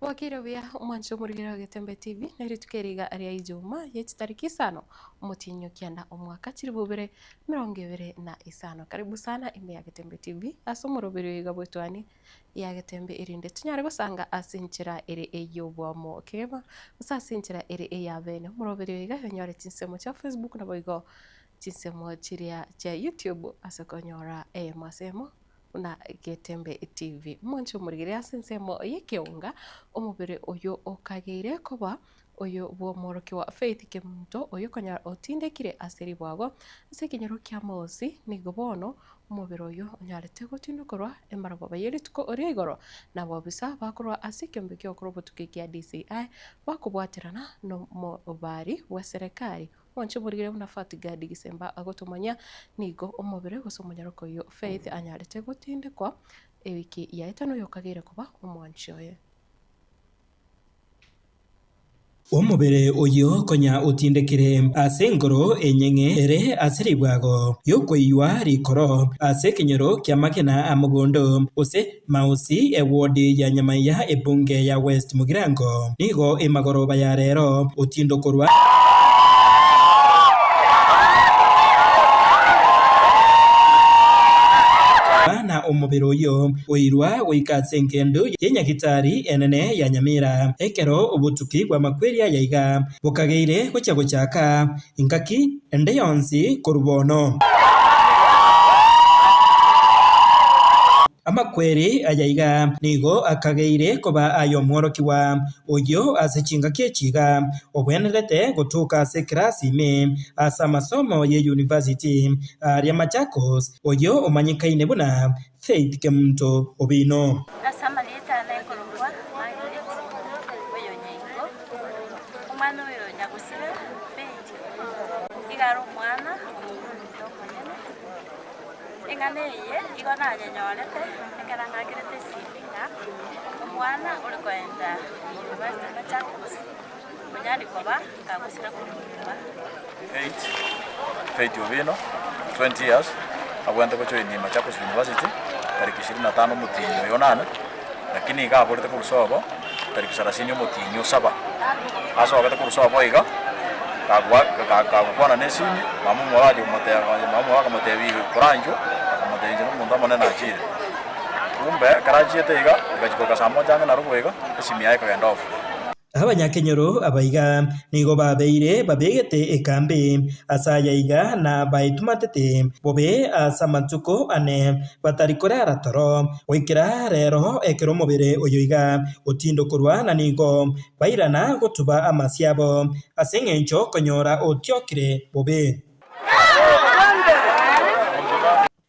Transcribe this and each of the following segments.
Bwakire buya omwanche omorugere o Getembe TV na rituko eri iga ria Ijumaa ye chitariki isano omotienyi o kianda omwaka chilifu ibere emerongo ebere na isano. Karibu sana ime ya Getembe TV ase omoroberi oyo iga bw'etwani ya Getembe erinde tonyare gosanga ase enchera ere ey'obwamo kegima gose ase enchera ere ey'abeene. Omoroberi oyo iga onyore chinsemo chia Facebook naboigo chinsemo chiria chia YouTube ase okonyora eyemo ase eyemo. Buna Getembe TV. Mwanche omorigere ase ensemo y'ekeonga, omobere oyo okageire koba oyo bw'omworokigwa Faith Kemunto, oyo konyora otindekire ase ribwago ase ekenyoro kia Mosi, nigo bono omobere oyo onyarete gotindokorwa emaragoba ye rituko ria igoro na abobisa bakorwa ase ekeombe ki'ogokora obotuki kia DCI bakobwaterana nomobari bw'eserekari Mwanche omorigere buna Fatgad Gisemba agotomanya, nigo omobere gose omonyaroka oyio Faith anyarete gotindekwa ewiki yaeta noyo okageire koba omwanchi oye. Omobere oyio konya otindekire ase engoro enyeng'e ere ase ribwago y'okoiywa rikoro ase ekenyoro ki'amagena a mogondo, gose Mausi, ewodi ya Nyamaiya ebunge ya West Mugirango nigo emagoroba ya rero otindokorwa na omobere oyio oirwa goika ase engendu ye Nyagitari enene ya Nyamira ekero obotuki bw'amakweri aya iga bokageire gochia gochaka Engaki ende yonsi korwa bono. Amakweri aya iga nigo akageire koba ay'omworokigwa oyio ase chingaki echi iga obwenerete gotoka ase ekerasi ime ase amasomo ye university aaria Machakos, oyio omanyekaine buna Faith Kemunto Obino. Ase amarieta ane nkorokwa Margaret oyonyaingo, omwana oyo nyagosira Faith iga are omwana omonto omonene. Eng'ana eye igo nanyenyorete ekero ng'akerete esimi ng'a omwana ore koenda university Machakos onyare koba kagosira korwa nyomba. Faith, Faith Owino, 20 years, abwenerete gojoin Machakos University tariki ishirini na tano omotienyi oyo onane, lakini iga aborete korwa sobo tariki sarasini omotienyi o saba. Asogete korwa sobo iga, kagwa ka- kagokwana na esimi, mama omwabo agacha komoteba mama omwabo akamotebia igo koranchwa, akamotebia inche na omonto omonene nachire. Kumbe ekero achiete iga, egachia goika saa moja ang'e narobo iga, esimi yaye ekagenda off. Abanyakenyoro abaiga nigo babeire babegete ekambi ase aya iga na baetumatete bobe ase amatuko ane batari korara toro, goikera rero ekero omobere oyo iga otindokorwa na nigo bairana gotuba amasio abo ase engencho konyora otiokire bobe.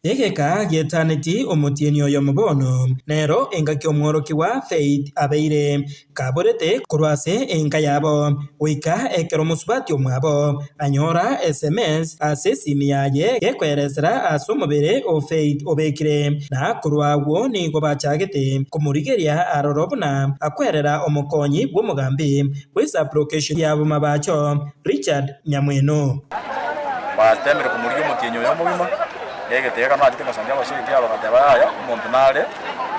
Egeka getaneti omotienyi oyomo bono, nero engaki omworokigwa Faith abeire kaborete korwa ase enka yabo, goika ekero mosubati omwabo anyora sms ase esimi yaye gekoeresera ase omobere o Faith obekire, na korwa agwo nigo bachagete komorigeria aroro buna akwerera omokonyi bw'omogambi bw'esublocation ya Bomabacho Richard Nyamweno. Batemire komorigia omotienyi oyo omogima, na egetega ekero nachete ngosangia abashiriki aba bagateba yaya, omonto nare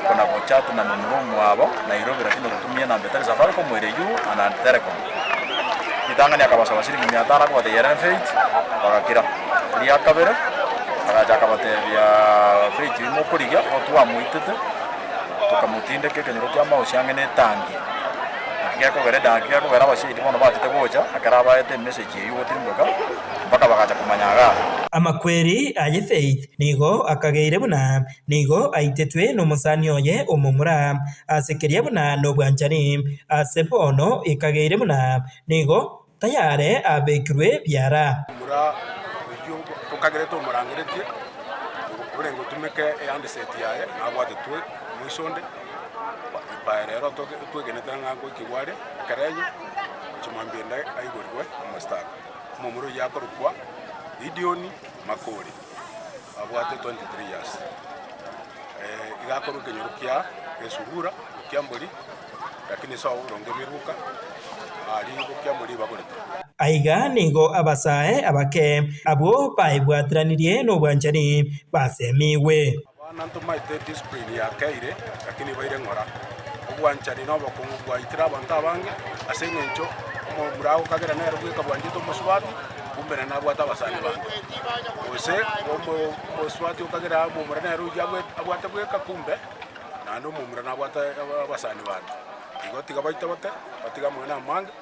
kona gochat na momura omwabo Nairobi lakini ogotumia enamba etari Safaricom ere eywo and Telecom. Ritang'ani akabasaba shilingi mia tano akabatebia ere Faith, bagakira. Ria kabere agacha akabatebia Faith oyio mokorigia igo twamoitete tokamotindeka ekenyoro kia Maosi ang'e na etangi. Naki gekogera edangi gekogera abashahidi bono bachete gocha, ekero abaete emessage eyio gotirimboka, mpaka bagacha komanya igaa. Amakweri aye Faith nigo akageire buna nigo aitetwe nomosani oye omomura ase keria buna nobwanchani, ase bono ekageire buna nigo tayare abekirwe biara. Omomura oyio tokagerete omorangeretie, orenge otumeke ehandset yaye nabwatetwe moiso onde, by rero twegenete ng'a ngoikigwa are ekerenyo, gochia mambia ende aigorigwe omositaka. Omomura oyio akorokwa Gideon Makori, abwate 23 years. Iga akorwa ekenyoro kia Gesurura, Gokiambori, lakini ase oboronge ebiruka, aria Gokiambori bagorete. Aiga nigo abasae abake abwo baebwateranirie nobwanchani basemigwe. Abana ntomaete discipline ya keire lakini baire ng'ora. Obwanchani na obokong'u bwaitire abanto abange ase engencho omomura agokagera nere bweka bwanchete omosubati, kumbe nere nabwate abasani bande. Gose omosubati okagera omomura nere oyio abwate bweka kumbe naende omomura nabwate abasani bande. Igo tiga baitobote, batige amang'ana amange,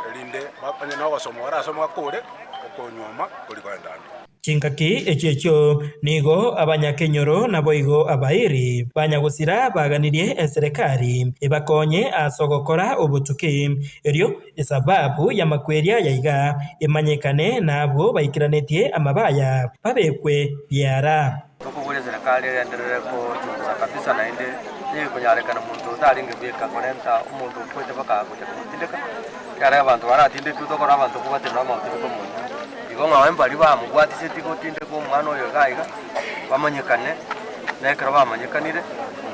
erinde onye nogosoma barasome bakore, okonyuoma kori kogenda ande. Chingaki echio echio nigo abanyakenyoro naboigo abairi ba nyagosira baganirie eserekari ebakonye ase ogokora obotuki, erio esababu y'amakweri aya iga emanyekane na abwo baikeranetie amabaya babekwe biara. Tokobora eserekari egenderere kochungusa kabisa naende nigo ekonyarekana monto otarenge bweka korenta omonto okwete mpaka gocha komotindeka, ekiagera abanto baratindekwe tokora abanto kobwaterana amotindeke omonto. Igo ng'a mbaria bamobwatiseti gotindeka omwana oyo iga iga, bamanyekane, na ekero bamanyekanire,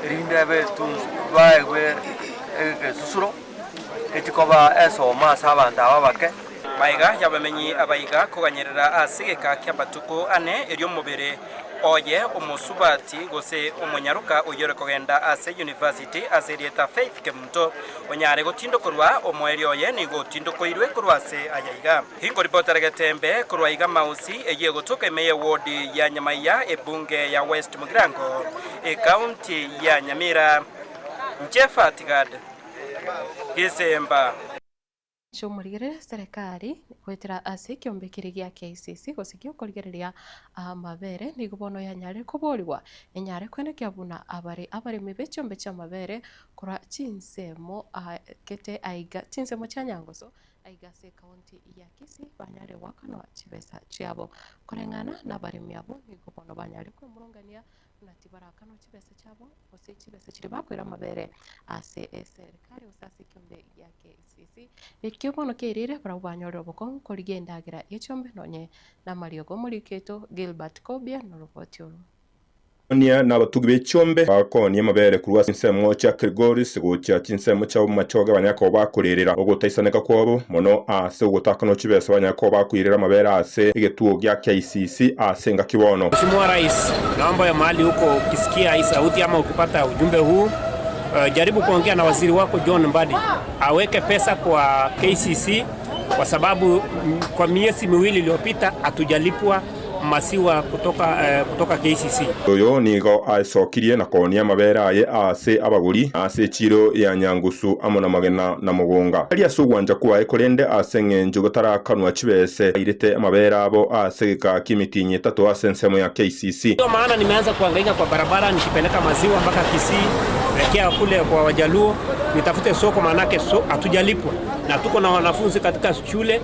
erinde ebe etunsu baegwe egesusuro, echikoba esomo ase abanto aba abake. Magega y'abamenyi abaiga koganyerera ase egeka ki'amatuko ane, erio omobere oye omosubati gose omonyaroka oyio ore kogenda ase university ase erieta Faith Kemunto onyare gotindokorwa, omoerio oye nigo otindokoirwe korwa ase aya iga. Inkoripotera Getembe korwa iga Mausi eyio egotoka ime y'ewodi ya Nyamaiya ebunge ya West Mugirango ekaunti ya Nyamira. Inche Fatgad Gisemba. Chiomorigerere Serekari goetera ase ekiombe keria gia KCC gose giokorigereria amabere nigo bono yanyarire koborigwa enyare kwenekia buna abare abaremi be chiombe chiamabere korwa chinsemo gete aiga chinsemo chia Nyangoso aiga ase ekaunti ya Kisii banyare goakanwa chibesa chiabo. Koreng'ana nabaremi abwo nigo bono banyare kwemurungania buna tibarakanwa chibesa chiabo gose chibesa chiria bakoira amabere ase eserikari gose ase ekiombe gia KCC. Ekio bono kiairire barabwo banyorire obokong'u korigia endagera y'echiombe nonye namariogo. Omoriki oito Gilbert Kobia noroboti oro. Onia na abatugi be chiombe bakoonia amabere korwa ase chinsemo chia Kilgoris gochia chinsemo chia bomachoge banyare koba bakorerera ogotaisaneka kwabo mono ase ogotakanwa chibesa banyare koba bakoirera amabere ase egetuo gia KCC ase engaki bono. Mheshimiwa Rais, naomba ya mahali uko ukisikia hii sauti ama ukipata ujumbe huu, jaribu kuongea na waziri wako John Mbadi aweke pesa kwa KCC kwa sababu kwa miezi miwili iliyopita hatujalipwa maziwa kutoka KCC. Oyo nigo aesokirie na koonia amabere aye aase abagori, na ase echiiro ya Nyangusu amo namagena na mogonga. Tari ase ogwancha kwaye, korende ase engencho batarakanwa chibese, airete amabere abo ase egeka ki'emitienyi etato ase ensemo ya KCC. Ndio maana nimeanza kuhangaika kwa barabara nikipeleka maziwa mpaka Kisii, elekea kule kwa Wajaluo, nitafute soko maanake hatujalipwa na tuko na wanafunzi katika shule.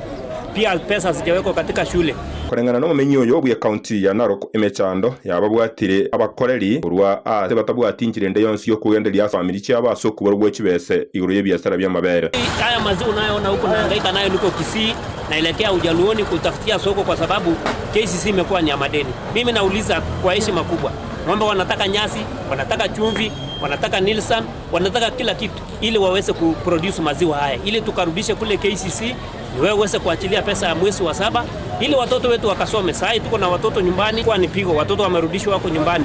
Pia pesa hazijawekwa katika shule. Koreng'ana nomomenyi oyo bw'ecounty ya Narok emechando yababwatire abakoreri korwa aase batabwati inchera ende yonsi y'okogendereria ase famiri chiabo ase okoborwa gwe chibese igoro y'ebiasara bi'amabere. Haya maziwa unayoona huku nahangaika nayo niko Kisii naelekea Ujaluoni kutafutia soko kwa sababu KCC imekuwa ni ya madeni. Mimi nauliza kwa heshima kubwa, ng'ombe wanataka nyasi, wanataka chumvi, wanataka Nilsan, wanataka kila kitu ili waweze kuproduce maziwa haya ili tukarudishe kule KCC wewe uweze kuachilia pesa ya mwezi wa saba ili watoto wetu wakasome. Saa hii tuko na watoto nyumbani, kwa ni pigo, watoto wamerudishwa wako nyumbani.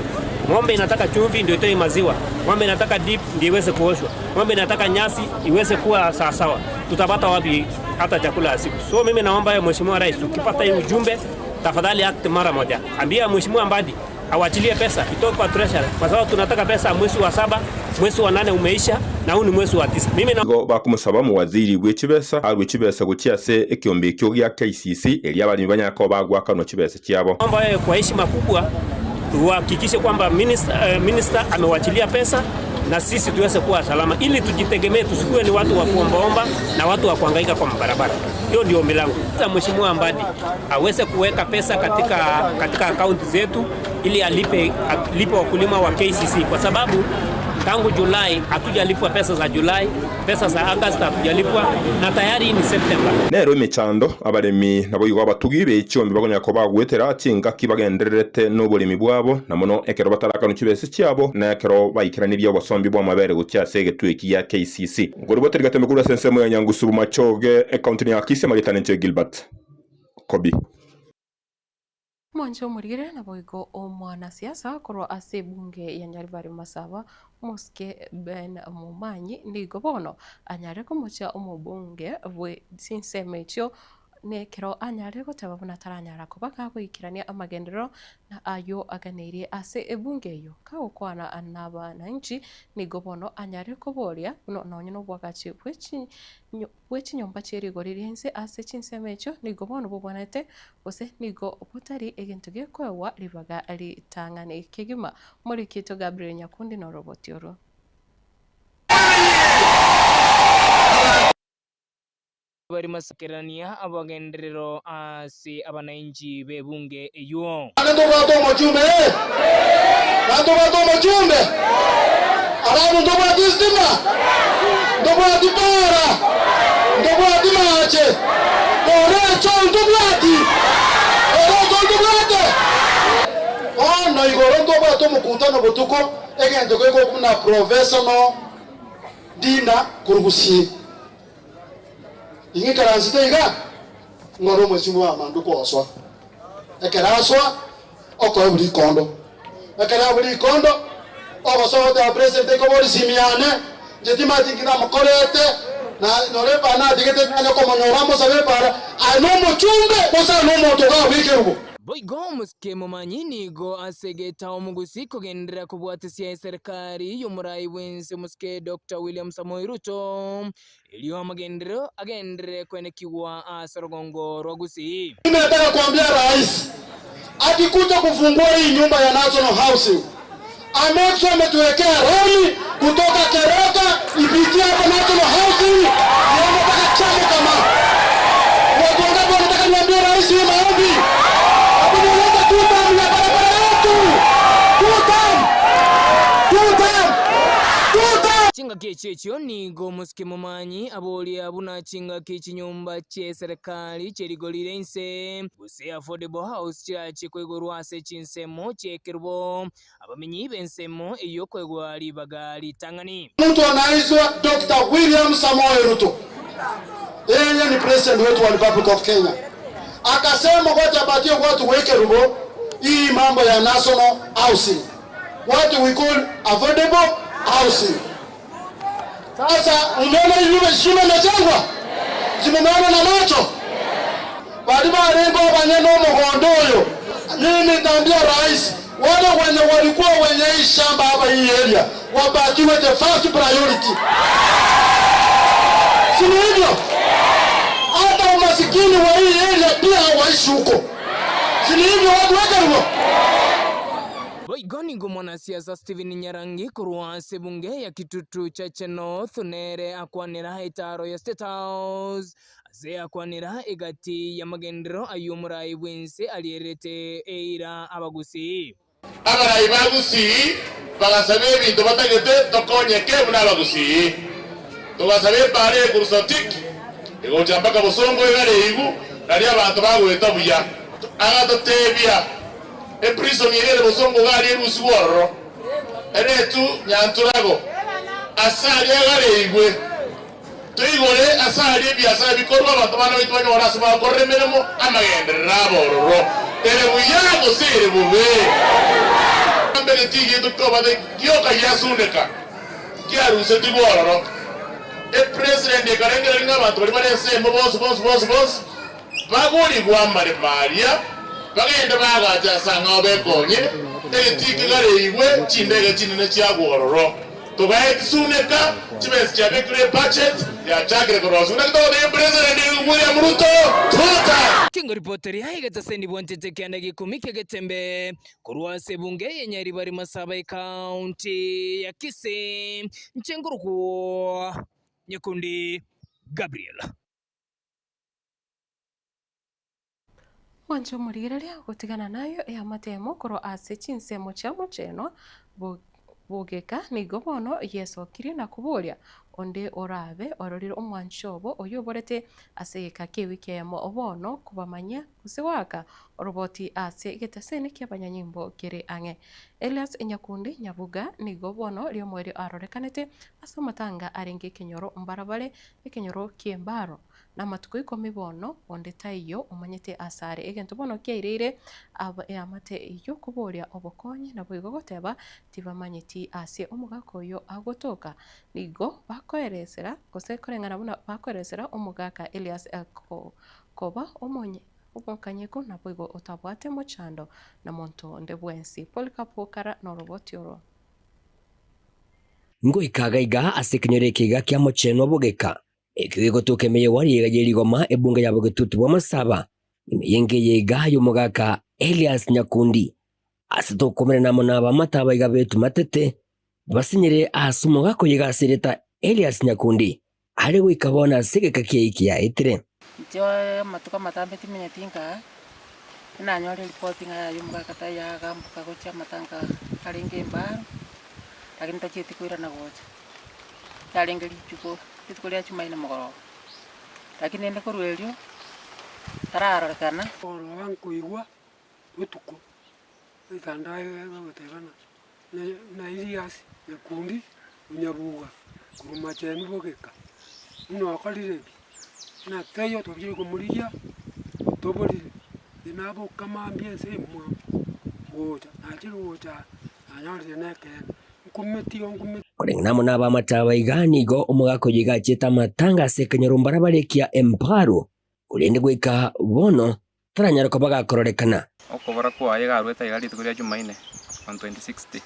Ng'ombe inataka chumvi ndio itoe maziwa, ng'ombe inataka dip ndio iweze kuoshwa, ng'ombe inataka nyasi iweze kuwa sawasawa. Tutapata wapi hata chakula ya siku? So mimi naomba Mheshimiwa Rais, ukipata hii ujumbe tafadhali act mara moja, ambia Mheshimiwa Mbadi awachilie pesa itoke kwa treasury, kwa sababu tunataka pesa mwezi wa saba, mwezi wa nane umeisha na huu ni mwezi wa tisa. Mimi na Nigo bakomosaba omowaziri bwe chibesa arue chibesa gochia ase ekeombe ekio gia KCC erio abaremi banyare koba bagoakanwa chibesa chiabo. Naomba wewe kwa heshima kubwa uhakikishe kwamba minister amewachilia pesa na sisi tuweze kuwa salama ili tujitegemee, tusikuwe ni watu wa kuombaomba na watu wa kuhangaika kwa mabarabara. Hiyo ndio ombi langu. Sasa Mheshimiwa Mbadi aweze kuweka pesa katika akaunti zetu ili alipe wakulima wa KCC, kwa sababu tangu Julai hatujalipwa pesa za Julai, pesa za August hatujalipwa na tayari ni September. Nero emechando abaremi naboigo abatugi be chiombe bakonyara koba bagwetera chingaki bagendererete noboremi bwabo, na mono ekero batarakanwa chibesa chiabo, na ekero baikeranirie obosombi bw'amabere gochia ase egetuo eki gia KCC. Nkoriboteri Gatembe korwa ase ensemo ya Nyangusu Bomachoge, ekaunti ya Kisii, Amagetane inche Gilbert Kobi. Mwanche omorigere naboigo omwanasiasa korwa ase ebunge ya Nyaribari Masaba, Omosike Ben Momanyi nigo bono anyare komochia omobunge bwe chinsemo echio nekero anyare goteba buna taranyara koba gagoikerania amagenderero na ayio aganeirie ase ebunge eyio. Kagokwana nabananchi nigo bono anyare koboria buna nonye nobwagachi bwe bwe chinyomba chie rigori ri'ense ase chinsemo echio nigo bono bobwanete, gose nigo botari egento gekoegwa ribaga ritang'ani kegima. Omoriki oito Gabriel Nyakundi noroboti oro. Barimasakererania abagenderero ase abanainchi b'ebunge eyio. Naende ntobwate omochumbe, ee, naende ntobwate omochumbe. Alafu ntobwati estima, ntobwati para, ntobwati mache, orecho ntobwati, orecho ntobwate. Bono igoro ntobwate omokutano botuko, egento gekorokwa buna professional dinner korwa Gusii. Ing'ikaransete iga, ng'ore omwesimi bw'amandu kosoa. Ekero asoa, okoe buri rikondo. Ekero aburi rikondo, ogosoa goteba president ekobori simi yane, inche timanyeti inki namokorete, na nore epara natigete nanye komonyora amosabe epara, aye nomochumbe gose aye nomonto ogawa ekerubo. Boigo omosike momanyi nigo asegete omogusi kogenderera kobwatesia eserekari y'omorai bw'ense omosike Doctor William Samoei Ruto, erio amagenderero agenderere kwenekigwa ase orogongo rwa Gusii. Mimi nataka kuambia rais akikuja kufungua hii nyumba ya National Housing amake sure ametuwekea rami kutoka Keroka ipitie hapa National Housing iende mpaka Chamukama. Watu wangapi wanataka niambie rais hii maombi? Hebu nieleze two term ya barabara yetu. Two term. Two term. Two term. Chingaki echio echio nigo omosike momanyi aboria buna chingaki chinyomba chi'eserekari chi'erigori inse, gose affordable house chirache koigorwa ase chinsemo chi'ekerubo, abamenyi b'ensemo eyio koegwa ribaga ritang'ani. Mtu anaitwa Doctor William Samoei Ruto, yeye ni president wetu wa Republic of Kenya, akasema wacha apatie watu wa Ekerubo hii mambo ya national housing, what we call affordable housing. Sasa umeona hii nyumba shimo imejengwa, si mumeona na macho bali barenge obanyene omogondo oyo. Mimi nitaambia rais, wale wenye walikuwa wenye hii shamba hapa hii area wapatiwe the first priority, si ni hivyo? Hata umasikini wa hii area pia waishi huko, si ni hivyo? Watu weke Boigo nigo omwanasiasa Stephen Nyarangi korwa ase ebunge ya Kitutu Chache North nere akwanera etaaro ya State House ase akwanera egati y'amagenderero ayio omorai bw'ense arierete eira abagusii. Abarai ba Gusii bagasaba ebinto batagete tokonyeke buna Abagusii. Togasaba epaara eye korwa Sotik egocha mpaka Bosongo egare eigu nario abanto bagoeta buya. Agatotebia, Eprison eria ere bosongo iga aria erusigwe ororo, eretwe nyanturago, ase aria agareigwe. Toigore ase aria ebiasara bikorwe, abanto bande baito banyore ase bagokorera emeremo, amagenderero abe ororo. Ere buya gose ere bobe? Egetii giaito kobate gioka giasuneka, kiarusetigwe ororo. Epresident ekarengereria ng'a abanto baria bare ensemo bonsi bonsi bonsi bonsi Bagorigwe amaremo aria, bagende baagache ase ang'ao bekonye, egetii kegareigwe chindege chinene chiagwo ororo. Togae chisuneka, chibesa chiabekirwe ebudget yachakire korosigwa. Naki togotebia President William Ruto, tuta! Kingo ripoti ria egetaseni bwantete kianda gikumi ki'egetembe korwa ase ebunge ye Nyaribari Masaba ekaunti ya Kisii, inche nkorokwa Nyakundi Gabriel. Mwanche omorigereria gotigana nayo eamate emo korwa ase chinsemo chia mochenwa bogeka, nigo bono yesokirie na koboria onde orabe ororire omwanchi obo oyoborete ase egeka ki'ewiki eyemo bono kobamanyia gose goaka oroboti ase egetaseni ki'abanyanyimbo kere ang'e. Elias Nyakundi Nyabuga nigo bono riomoerio arorekanete ase amatanga arenge ekenyoro mbarabare ekenyoro ki'embaro. Namatuko ikomi bono, onde taiyo omanyete asare. Egento bono kiaireire eamate eyio koboria obokonyi, naboigo goteba tibamanyeti ase omogaka oyo agotoka. Nigo bakoeresera gose koreng'ana buna bakoeresera omogaka Elias koba omokanyeku naboigo otabwate mochando na monto onde bwensi. Polycarp Okara noroboti oro. Ngoika iga ase ekenyoro eke iga kia mochenwa bogeka, Ekio gegotoka ime y'ewari iga ye rigoma ebunga ya bogetutu bw'amasaba, ime y'enka eye iga y'omogaka Elias Nyakundi, ase tokomerana amo nabamate abaiga betumatete, basinyire ase omogaka oyo iga ase erieta Elias Nyakundi, are goika bono ase egeka kiaye kiaetire. Inche amatuko amatambe timenyeti nkaa, nanyore eripoti ng'a yaya omogaka taiyo agamboka gochia amatanga arenge embaro, lakini tachieti koirana gocha. Riarenge rituko, rituko ria Jumaine mogoroba, lakini rende korwa erio, tararorekana. Orora nkoigwa botuko, etanda egotebana, na Elias Nyakundi Onyabuga korwa Machenu bogeka, buna okorire ebi, buna taiyo tochire komorigia, otoborire, inche naboka mambia ense emwamu, gocha, nachire gocha aa, nanyorire nekeene, nkumeti igo nkumeti. Koreng'ana amo nabamate aba iga nigo omogaka oyo iga achiete amatanga ase ekenyoro mbarabare kia Emparu, korende goika bono taranyare koba gakororekana. Okobora kwaye garuete aiga rituko ria Jumaine on 26th.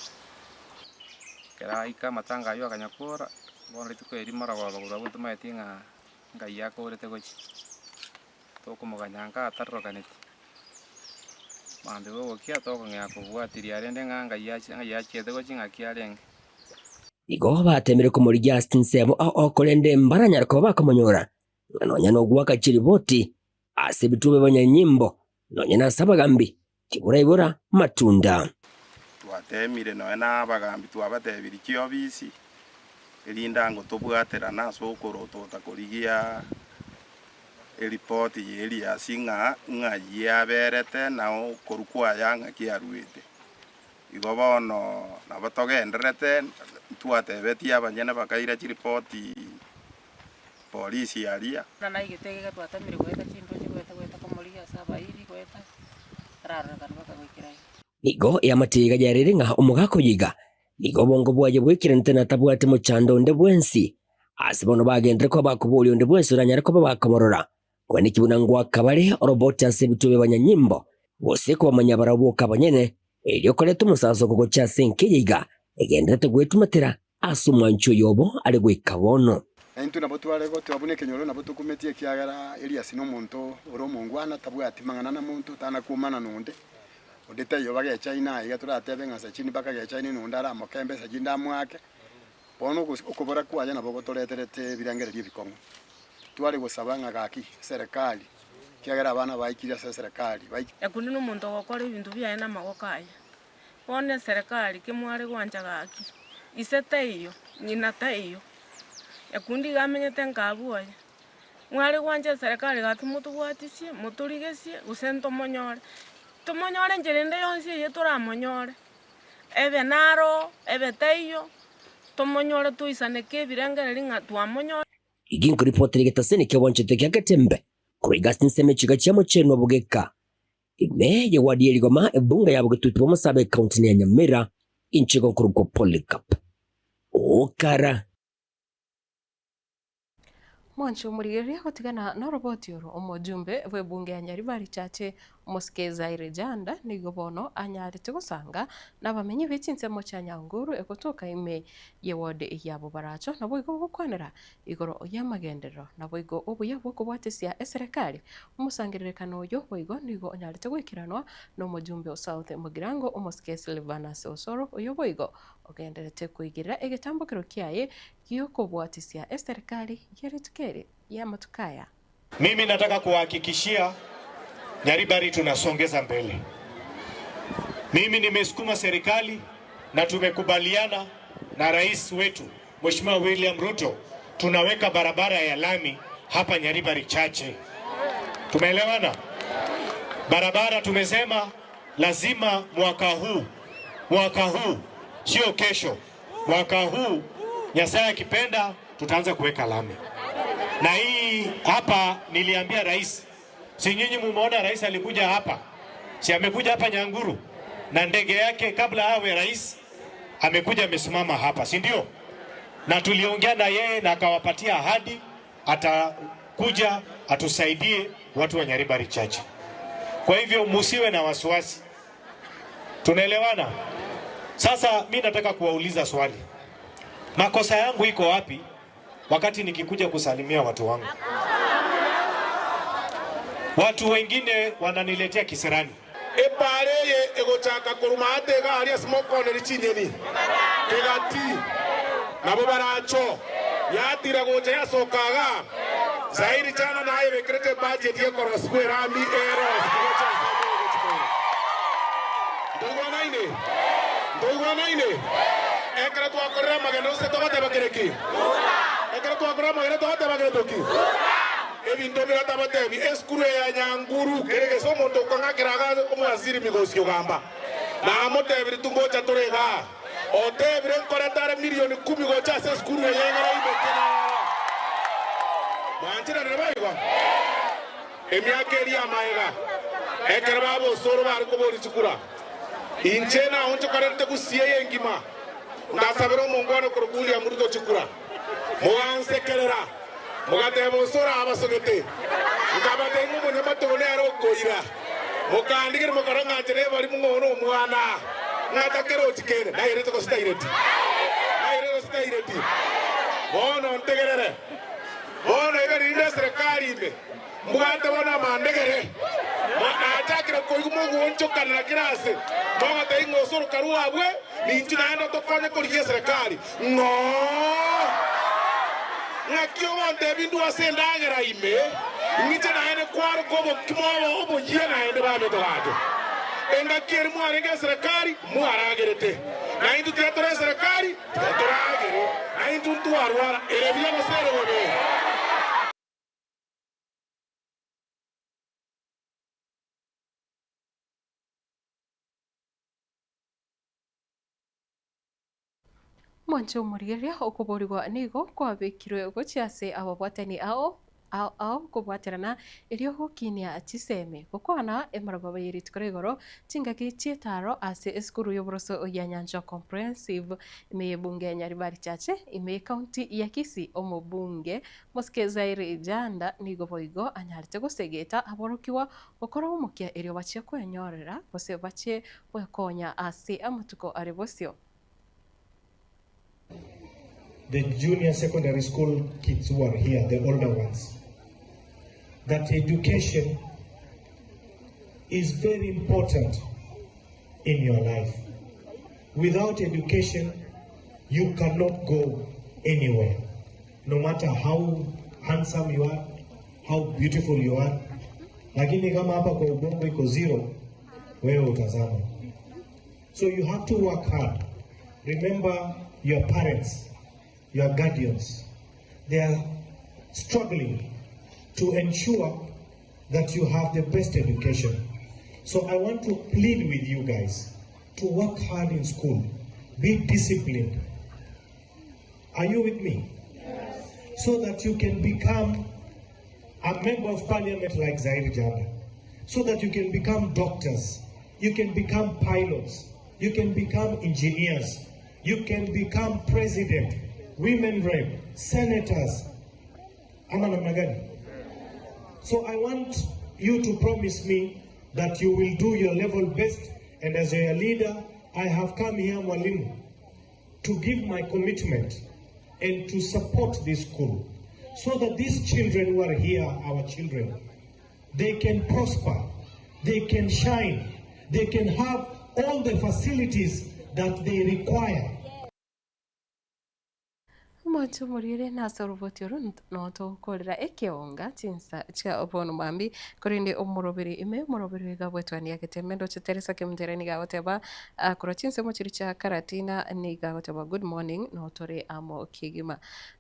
Ekero aika amatanga aywo akanyakora, bono rituko eri marogoba korwa abwo ntomaeti ng'a ngai akorete gochia. Tokomoganya nka atarorokaneti. Mambia bogokia tokong'ea kobwatiria rende ng'a ngai ngai achiete gochia ng'aki arenge. Igo batemire komorigia ase chinsemo ao ao korende mbaranyare koba bakomonyora, ng'a nonya nogoaka chiriboti ase ebituo bi'abanyanyimbo, nonya nase abagambi, tiboraibora matunda. Twateemire nonya na abagambi twabatebirie chiobisi, erinde ango tobwaterane ase okorotota korigia eripoti y'Eliasi ng'a ng'ai aberete na okorua kwaye ng'aki aruete. Igo bono nabo togendererete, ntwatebetie abanyene bakaira chiripoti polisi aria. Buna naigete iga twatamire goeta chindoche goeta goeta komorigia ase abairi goeta tararorekana mpaka goikera iga. Nigo eamate iga yarere ng'a omogaka oyo iga nigo obongo bwaye bwaikerente na tabwati mochando onde bwensi. Ase bono bagenderere koba bakoboria onde bwensi oranyare koba bakomorora. Kwaneki buna ngoaka bare oroboti ase ebituo bi'abanyanyimbo, gose kobamanya barabwo boka abanyene, erio koreta omosasoko gochia ase enka eye iga egendererete gwetumatera ase omwanchi oyo obo are goika bono. Na intwe nabo tware goteba buna ekenyoro nabo tokumetie ekiagera Elias nomonto ore omongwana tabwati mang'ana na monto tana kwomana nonde onde taiyo bagechaine aiga toratebe ng'a Sachini bakagechaine nonde aramoke embesa chinde amoake bono okobora kwaye nabo gotoreterete ebirengererio ebikong'u. Tware gosaba ng'a gaki eserekari ekiagera abana baikire ase eserekari baik. Nyakundi nomonto ogokora ebinto biaye namagoko aye. Bono eserekari kemware gwancha gaki, ise taiyo, ng'ina taiyo, nyakundi iga amenyete nka abwo oye. Mware gwancha eserekari gaki motobwatisie, motorigesie, gose ntomonyore, tomonyore enchera ende yonsi eye toramonyore, ebe naro, ebe taiyo, tomonyore toisaneke ebirengererio ng'a twamonyore. Igi nkoripotera egetaseni ki'obwanchete kia Getembe korwa iga ase ensemo echiga chia Mochenwa bogeka ime ye ward ye Rigoma ebunge ya Bogetutu bwa Masaaba ecounty ya Nyamira inche igo nkorokwa Polycarp Okara. Mwanche omorigereria gotigana noroboti oro omojumbe bw'ebunge ya Nyaribari Chache Omosike Zaire Janda nigo bono anyarete gosanga nabamenyi be chinsemo chia Nyanguru egotoka ime ye ward ya Bobaracho naboigo gokwanera igoro y'amagenderero naboigo obuya bw'okobwatesia eserekari. Omosangererekano oyo boigo nigo onyarete goikeranwa nomojumbe o South Mugirango Omosike Silvanus Osoro oyo boigo ogendererete koigerera egetambokero kiaye gi'okobwatisia eserekari ye rituko eri y'amatuko aya. Mimi nataka kuwahakikishia Nyaribari tunasongeza mbele. Mimi nimesukuma serikali na tumekubaliana na rais wetu Mheshimiwa William Ruto, tunaweka barabara ya lami hapa Nyaribari Chache. Tumeelewana? Barabara tumesema lazima mwaka huu, mwaka huu sio kesho, mwaka huu Nyasaye akipenda tutaanza kuweka lami na hii Hapa niliambia rais, si nyinyi mumeona rais alikuja hapa, si amekuja hapa Nyanguru na ndege yake, kabla awe rais amekuja amesimama hapa, si ndio? Na tuliongea na yeye na akawapatia ahadi atakuja atusaidie watu wa Nyaribari Chache. Kwa hivyo musiwe na wasiwasi, tunaelewana? Sasa mi nataka kuwauliza swali, makosa yangu iko wapi wakati nikikuja kusalimia watu wangu? Watu wengine wananiletea kisirani. Epara eye egochaka koruma ate iga aria ase mokoneri chinyeni kegati nabo baracho yatira gocha yasoka iga zairi chana naye bekerete ebudget yekorosiwa erami erosi gocha ase omogochi ntoigwanaine ntoigwanaine ekero twakorire amagendo gose togoteba kere ki ekero twakorire amagendo togoteba kere toki ebinto bire tabatebi esukuru ya Nyanguru kere gese omonto okong'akera iga omwasiri migosi ogamba namotebiri tungocha tore iga otebire nkorete are milioni kumi gocha ase esukuru eye egere imeke naro mwancheranire boigo emiaka eria amaega ekero babosoro bare kobori chikura inche nao nchokorerete gusia eye engima ngasabera omongwana korokwa William Ruto chikura mogansekerera mogateba osoro abasogete nkabatebia ng'a omonyamatogo nere okoira mokandigera mokora ng'a nche nebari mong'ono omwana ng'a takerochi kende nairete gose taireti nairete gose taireti bono ntegerere bono iga rinde eserekari ime mbwate bono amandegere nachakire koigwa mogoonchokanera kera ase mogotebia ng'a osoro karue abwe ninchu naende otokonye korigia eserekari ng'oo ng'aki ogontebia ndue ase endagera ime ng'iche naende kwaroka obokima obo oboyia naende bamete goacho engaki eri mwarenge eserekari mwaragerete na intwe tiga tore eserekari tiga toragere na intwe ntwarwara ere buya gose ere bobe. Omonche omorigereria okoborigwa nigo kwabekirwe gochia ase ababwatani ao ao ao kobwaterana erio gokinia chisemi. Gokwana emerogoba ye rituko ria igoro chingaki chi'etaro ase esukuru y'oboroso ya Nyanchwa Comprehensive ime y'ebunge ya Nyaribari Chache ime y'ecounty ya Kisii omobunge Mosike Zaire Janda nigo boigo anyarete gosegeta aborokigwa gokora omokia erio bachie kwenyorera gose bachie gwekonya ase amatuko are bosio. The junior secondary school kids who are here, the older ones, that education is very important in your life. Without education, you cannot go anywhere. No matter how handsome you are, how beautiful you are, lakini kama hapa kwa ubongo iko zero, wewe utazama. So you have to work hard. Remember your parents, your guardians. They are struggling to ensure that you have the best education. So I want to plead with you guys to work hard in school, be disciplined. Are you with me? Yes. So that you can become a member of parliament like Zaire Janda, so that you can become doctors, you can become pilots, you can become engineers, you can become president, women rep, senators. Ama namna gani? So I want you to promise me that you will do your level best, and as your leader, I have come here, Mwalimu, to give my commitment and to support this school so that these children who are here, our children, they can prosper, they can shine, they can have all the facilities that they require. Omonto omorwere nase oroboti oro notogokorera ekeonga chinsa chia obono mambia, korende omoroberi ime omoroberi oiga bwetwania geteme ndoche Teresa Kemuntere nigo agoteba korwa chinsemo chiria chia Karatina nigo agoteba good morning notore amo kegima.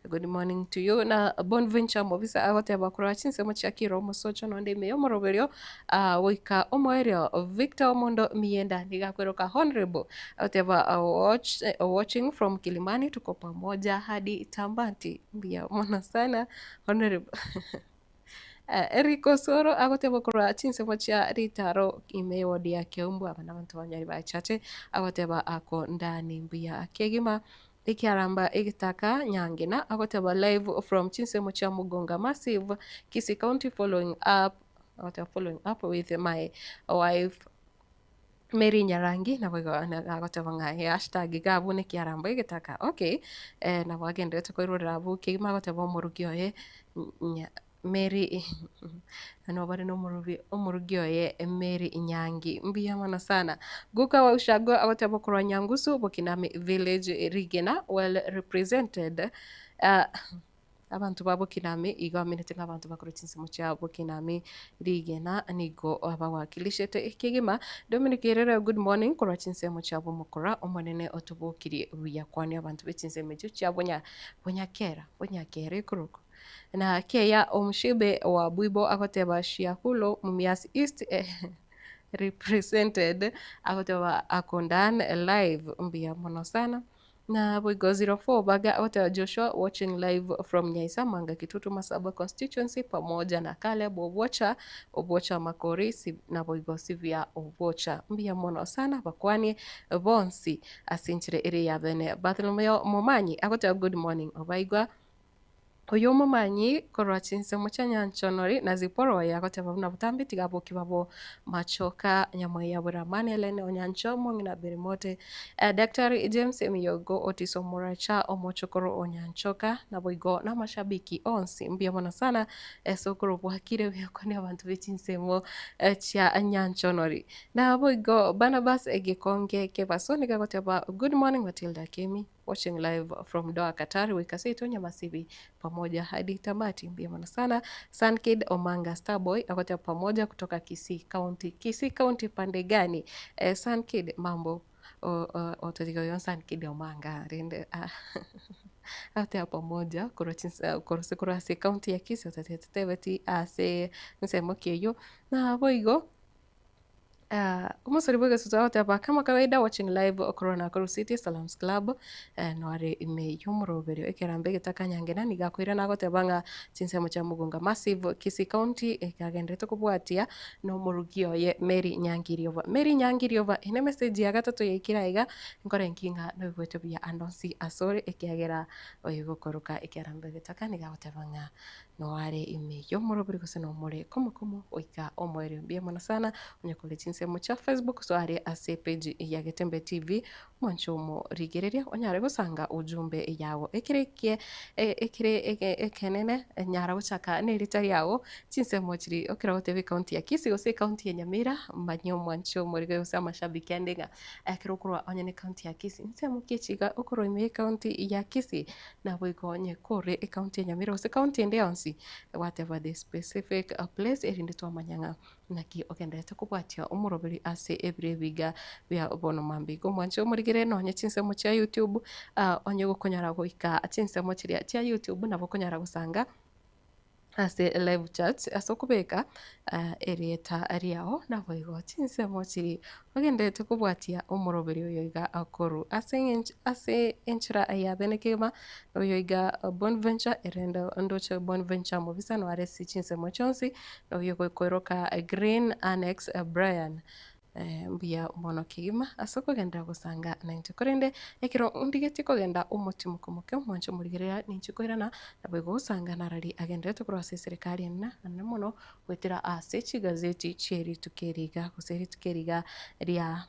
Good morning to you na Bonventure Mobisa agoteba korwa chinsemo chia Kira omosocho nonde ime y'omoroberio goika omoerio Victor Omondo Miyenda nigo akweroka Honourable agoteba watch, watching from Kilimani tuko pamoja hadi tamati. Mbuya mono sana Honourable. Eric Osoro agoteba korwa chinsemo chia ritaro ime eward ya Keumbu aba nabanto banyari bachache agoteba ako ndani mbuya kegima ekiaramba egetaka Nyangena agoteba live from chinsemo chia Mugonga Massive Kisii County following up agoteba following up with my wife Mary Nyarangi nabo igo agoteba ng'a hashtag iga abwo naki arambe egetaka okay, nabo agenderete koirorera abwo kegima agoteba omorugi oye Mary nabo bare na omorubi omorugi oye Mary Nyangi mbuya mono sana. Guka wa Ushago agoteba korwa Nyangusu Bokinami village Rigena well represented. Abanto ba Bokinami igo bamenyete ng'a abanto bakorwa chinsemo chia Bokinami rigena nigo abawakilishete kegima. Dominic Irere good morning korwa chinsemo chia Bomokora Omonene otobokirie buya kwania abanto be chinsemo echio chia Bonya Bonyakera Bonyakera ekorokwa na Keya Omushibe wa Bwibo agoteba Shiahulo Mumias East represented agoteba Akondan live mbuya mono sana. Naboigo 04 Baga agoteba Joshua watching live from Nyaisa Manga Kitutu Masaba constituency pamoja na Caleb Obwocha Obwocha Makori naboigo Sivia Obwocha mbuya mono sana bakwanie bonsi ase enchera ere ya bene Bartholomew Momanyi agoteba good morning Obaigwa Oyio omomanyi korwa chinsemo chia Nyanchonori na Zipora oye agoteba buna botambe tiga aboki babo Machoka Nyamweya Buramani Hellen Onyancho Mong'ina Birimote Daktari James Emiyogo Otis Omoracha Omochokoro Onyanchoka naboigo namashabiki onsi mbuya mono sana ase okorobwakire buya kwane abanto be chinsemo chia Nyanchonori. Naboigo Barnabas Egekonge Kebaso nigo agoteba good morning Matilda Kemi. Watching live from Doha Qatar goika seito Nyamasibi pamoja hadi tamati mbuya mono sana Sunkid Omanga Starboy agoteba pamoja kutoka Kisii County Kisii County pande gani eh, Sunkid mambo ototiga oyo Sunkid Omanga rende ah, agoteba pamoja korwa chinsa korwa korwa ase county ya Kisii otatebeti ase ensemo ki eyio naboigo Omosori bw'egesusu agoteba kama kawaida watching live okorwa Nakuru City Salams Club noare ime y'omoroberio ekerambe egetaka Nyangena nigo akoirana agoteba ng'a chinsemo chia Mugunga Massive Kisii County ekagenderete kobwatia nomorugi oye Mary Nyangiriova. Mary Nyangiriova eye nemessage ya gatato yaikire aiga nkorenki ng'a noigwete buya ande onsi asore ekiagera oyo gokoroka ekerambe egetaka nigo agoteba ng'a Noare ime y'omorobori gose nomore komo komo goika omoerio. Mbuya mono sana onye kore chinsemo chia Facebook gose are ase epage ya Getembe TV mwanche omorigereria onyare gosanga ujumbe yago. Ekere ekie ekere ekenene nyara gochaka nerita riago chinsemo chiri ekero ogoteba ecounty ya Kisii gose ecounty ya Nyamira manya omwanche omorigereria gose amashabiki ande ng'a ekero okorwa onye ne ecounty ya Kisii nsemo ki echi iga okorwa ime ye ecounty ya Kisii Naboigo onye kore ecounty ya Nyamira gose county ende yonsi, gwateba the specific place erinde twamanya ng'a naki ogendererete kobwatia omoroberi ase ebiro ebiga bia bono mambia. Igo mwanche omorigere nonye chinsemo chia YouTube, onye gokonyara goika chinsemo chiria chia YouTube nabo okonyara gosanga ase live chat ase okobeka erieta riao naboigo chinsemo chiria ogendererete kobwatia omoroberi oyo iga akorwa ase eng'encho ase enchera ya bene kegima oyo iga Bonventure erende ndoche Bonventure mobisa noare ase chinsemo chionsi oyo okoiroka Green Annex Brian. Mbuya mono kegima ase okogenderera gosanga nainche. Korende ekero ndigetie kogenda omotimoke moke omwanche omorigereria ninche koirana, naboigo gosanga narari agendererete korwa ase eserekari enene anene mono goetera ase chigazeti chie rituko eri iga gose rituko eri iga ria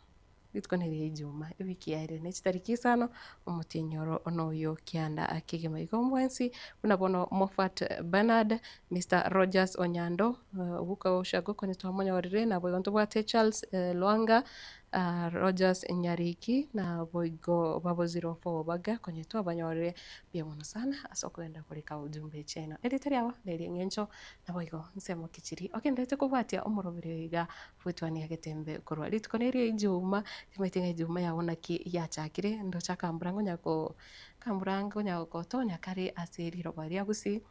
rituko neria ijuma ewiki yaerire ne chitariki isano omotienyi oro noyo kianda kegima. Igo mwensi buna bono Moffat Bernard Mister Rogers Onyando, oboka goshaga okonye twamonyorire, naboigo ntobwate Charles Lwanga, Rogers Nyariki, naboigo babozire ofo baga konye twabanyorire mbuya mono sana ase okogenda korika ujumbe chiaino. Erieta riabo neria eng'encho naboigo nsemo ki chiri ogenderete kobwatia omoroberi oyo iga bwetwania getembe korwa rituko neria ijuma, timanyeti ng'a ijuma yago naki yachakire, ndoche akambura ngonya ko akambura ngonya gotonya kare ase riroba ria gusii.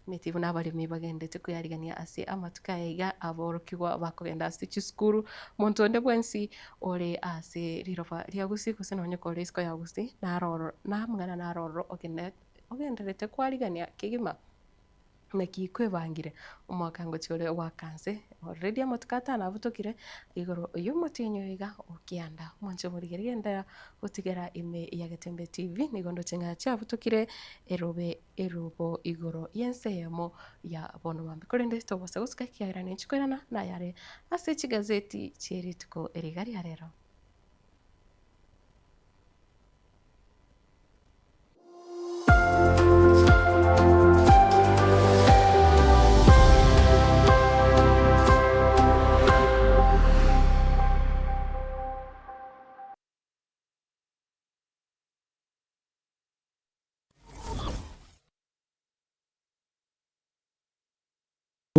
Omanyete buna abaremi bagendete koyarigania ase amatuko aya iga, aborokigwa bakogenda ase chisukuru, monto onde bwensi ore ase riroba ria gusii gose nonye kore isiko ya gusii, naro oro namang'ana naro ororo ogende ogendererete kwarigania kegima. Naki kwebangire omwaka ngochia ore oakanse already amatuko atano abutokire igoro y'omotienyi oyo iga okianda. Omonche omorigereria genderera gotigera ime ya Getembe TV nigo ndoche ng'a chiabutokire erobe erobo igoro y'ense eyemo ya bono mambia. Korende togosa gosuka ekiagera ninchi koirana nayare ase chigazeti chie rituko eri iga ria rero.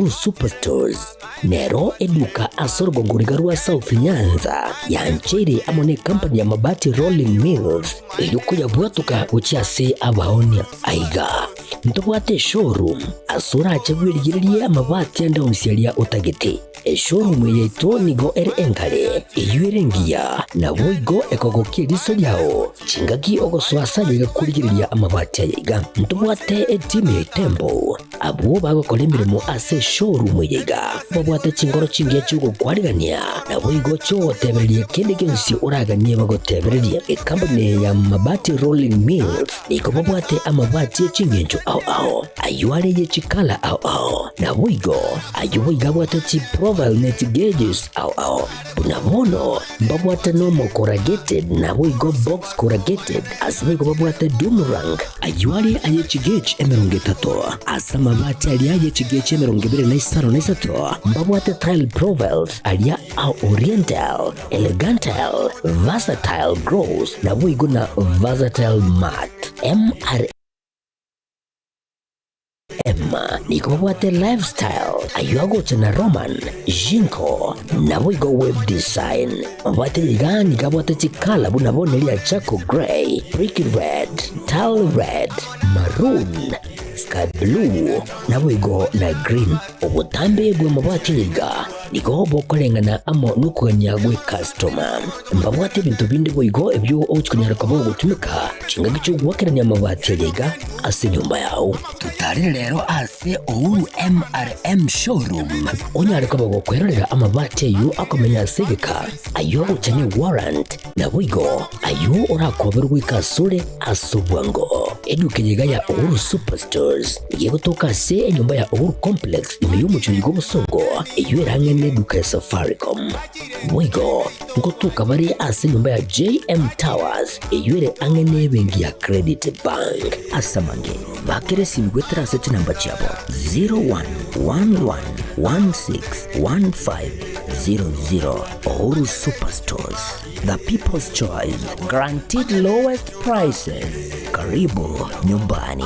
Superstores nero eduka ase orogongo riga rwa South Nyanza yancheire amo ne company ya Mabati Rolling Mills eyio koyabwatoka gochia ase abaonia. Aiga ntobwate eshowroom ase orache bwerigererie amabati ande onsi aria otagete. Eshowroom eye yaito nigo ere engare, eyio ere engiya, naboigo ekogokia eriso riao chingaki ogosoa ase ayaiga korigereria amabati ayaiga. Ntobwate etimu ya Itembo Abwo bagokora emeremo ase eshowroom eye iga babwate chinkoro chingiya chi'ogokwarigania, naboigo chi'ogotebereria kende gionsi oraganie bagotebererie. Ekampuni eye ya Mabati Rolling Mills nigo babwate amabati e chingencho ao ao, ayio are ye chikala ao ao, naboigo ayio boigo abwate chiprofile ne chigeges ao ao. Buna bono mbabwate normal corrugated naboigo box corrugated, ase boigo babwate doom rank, ayio are aye chigauge 30, ase amabati aria aye chigauge 23 na mbabwate tile profiles aria a oriental, elegantile, versatile gloss naboigo na versatile matte. MR. Emma nigo babwate lifestyle ayio agocha na Roman, Jinko, naboigo web design. Mabwate iga nigo abwate chikala buna bono eria charcoal grey, brick red, tile red, maroon, sky blue, naboigo na green. Obotambe bw'amabwate iga nigo bokoreng'ana amo nokogania gw'ecustoma. Mbabwate ebinto binde boigo ebio ogochia konyara koba ogotumeka chingaki chi'ogoakerania amabati aya iga ase enyomba yao. Totarire rero ase Uhuru MRM Showroom onyare koba gokwerorera amabati ayio akomenya ase egeka, ayio agocha ne warrant, naboigo ayio orakoberwe goika asore ase obwango. Eduka eye iga ya Uhuru Superstores nigo egotoka ase enyomba ya Uhuru Complex ime y'omochie oyo bw'obosongo, eyio ere ang'e neduka ya Safaricom. Boigo ngotoka bare ase enyomba ya JM Towers eyio ere ang'e nebenki ya Credit Bank. Ase amange, bakera esimi goetera ase chinamba chiabo 0111161500. Uhuru Superstores, the people's choice, guaranteed lowest prices. Karibu nyumbani.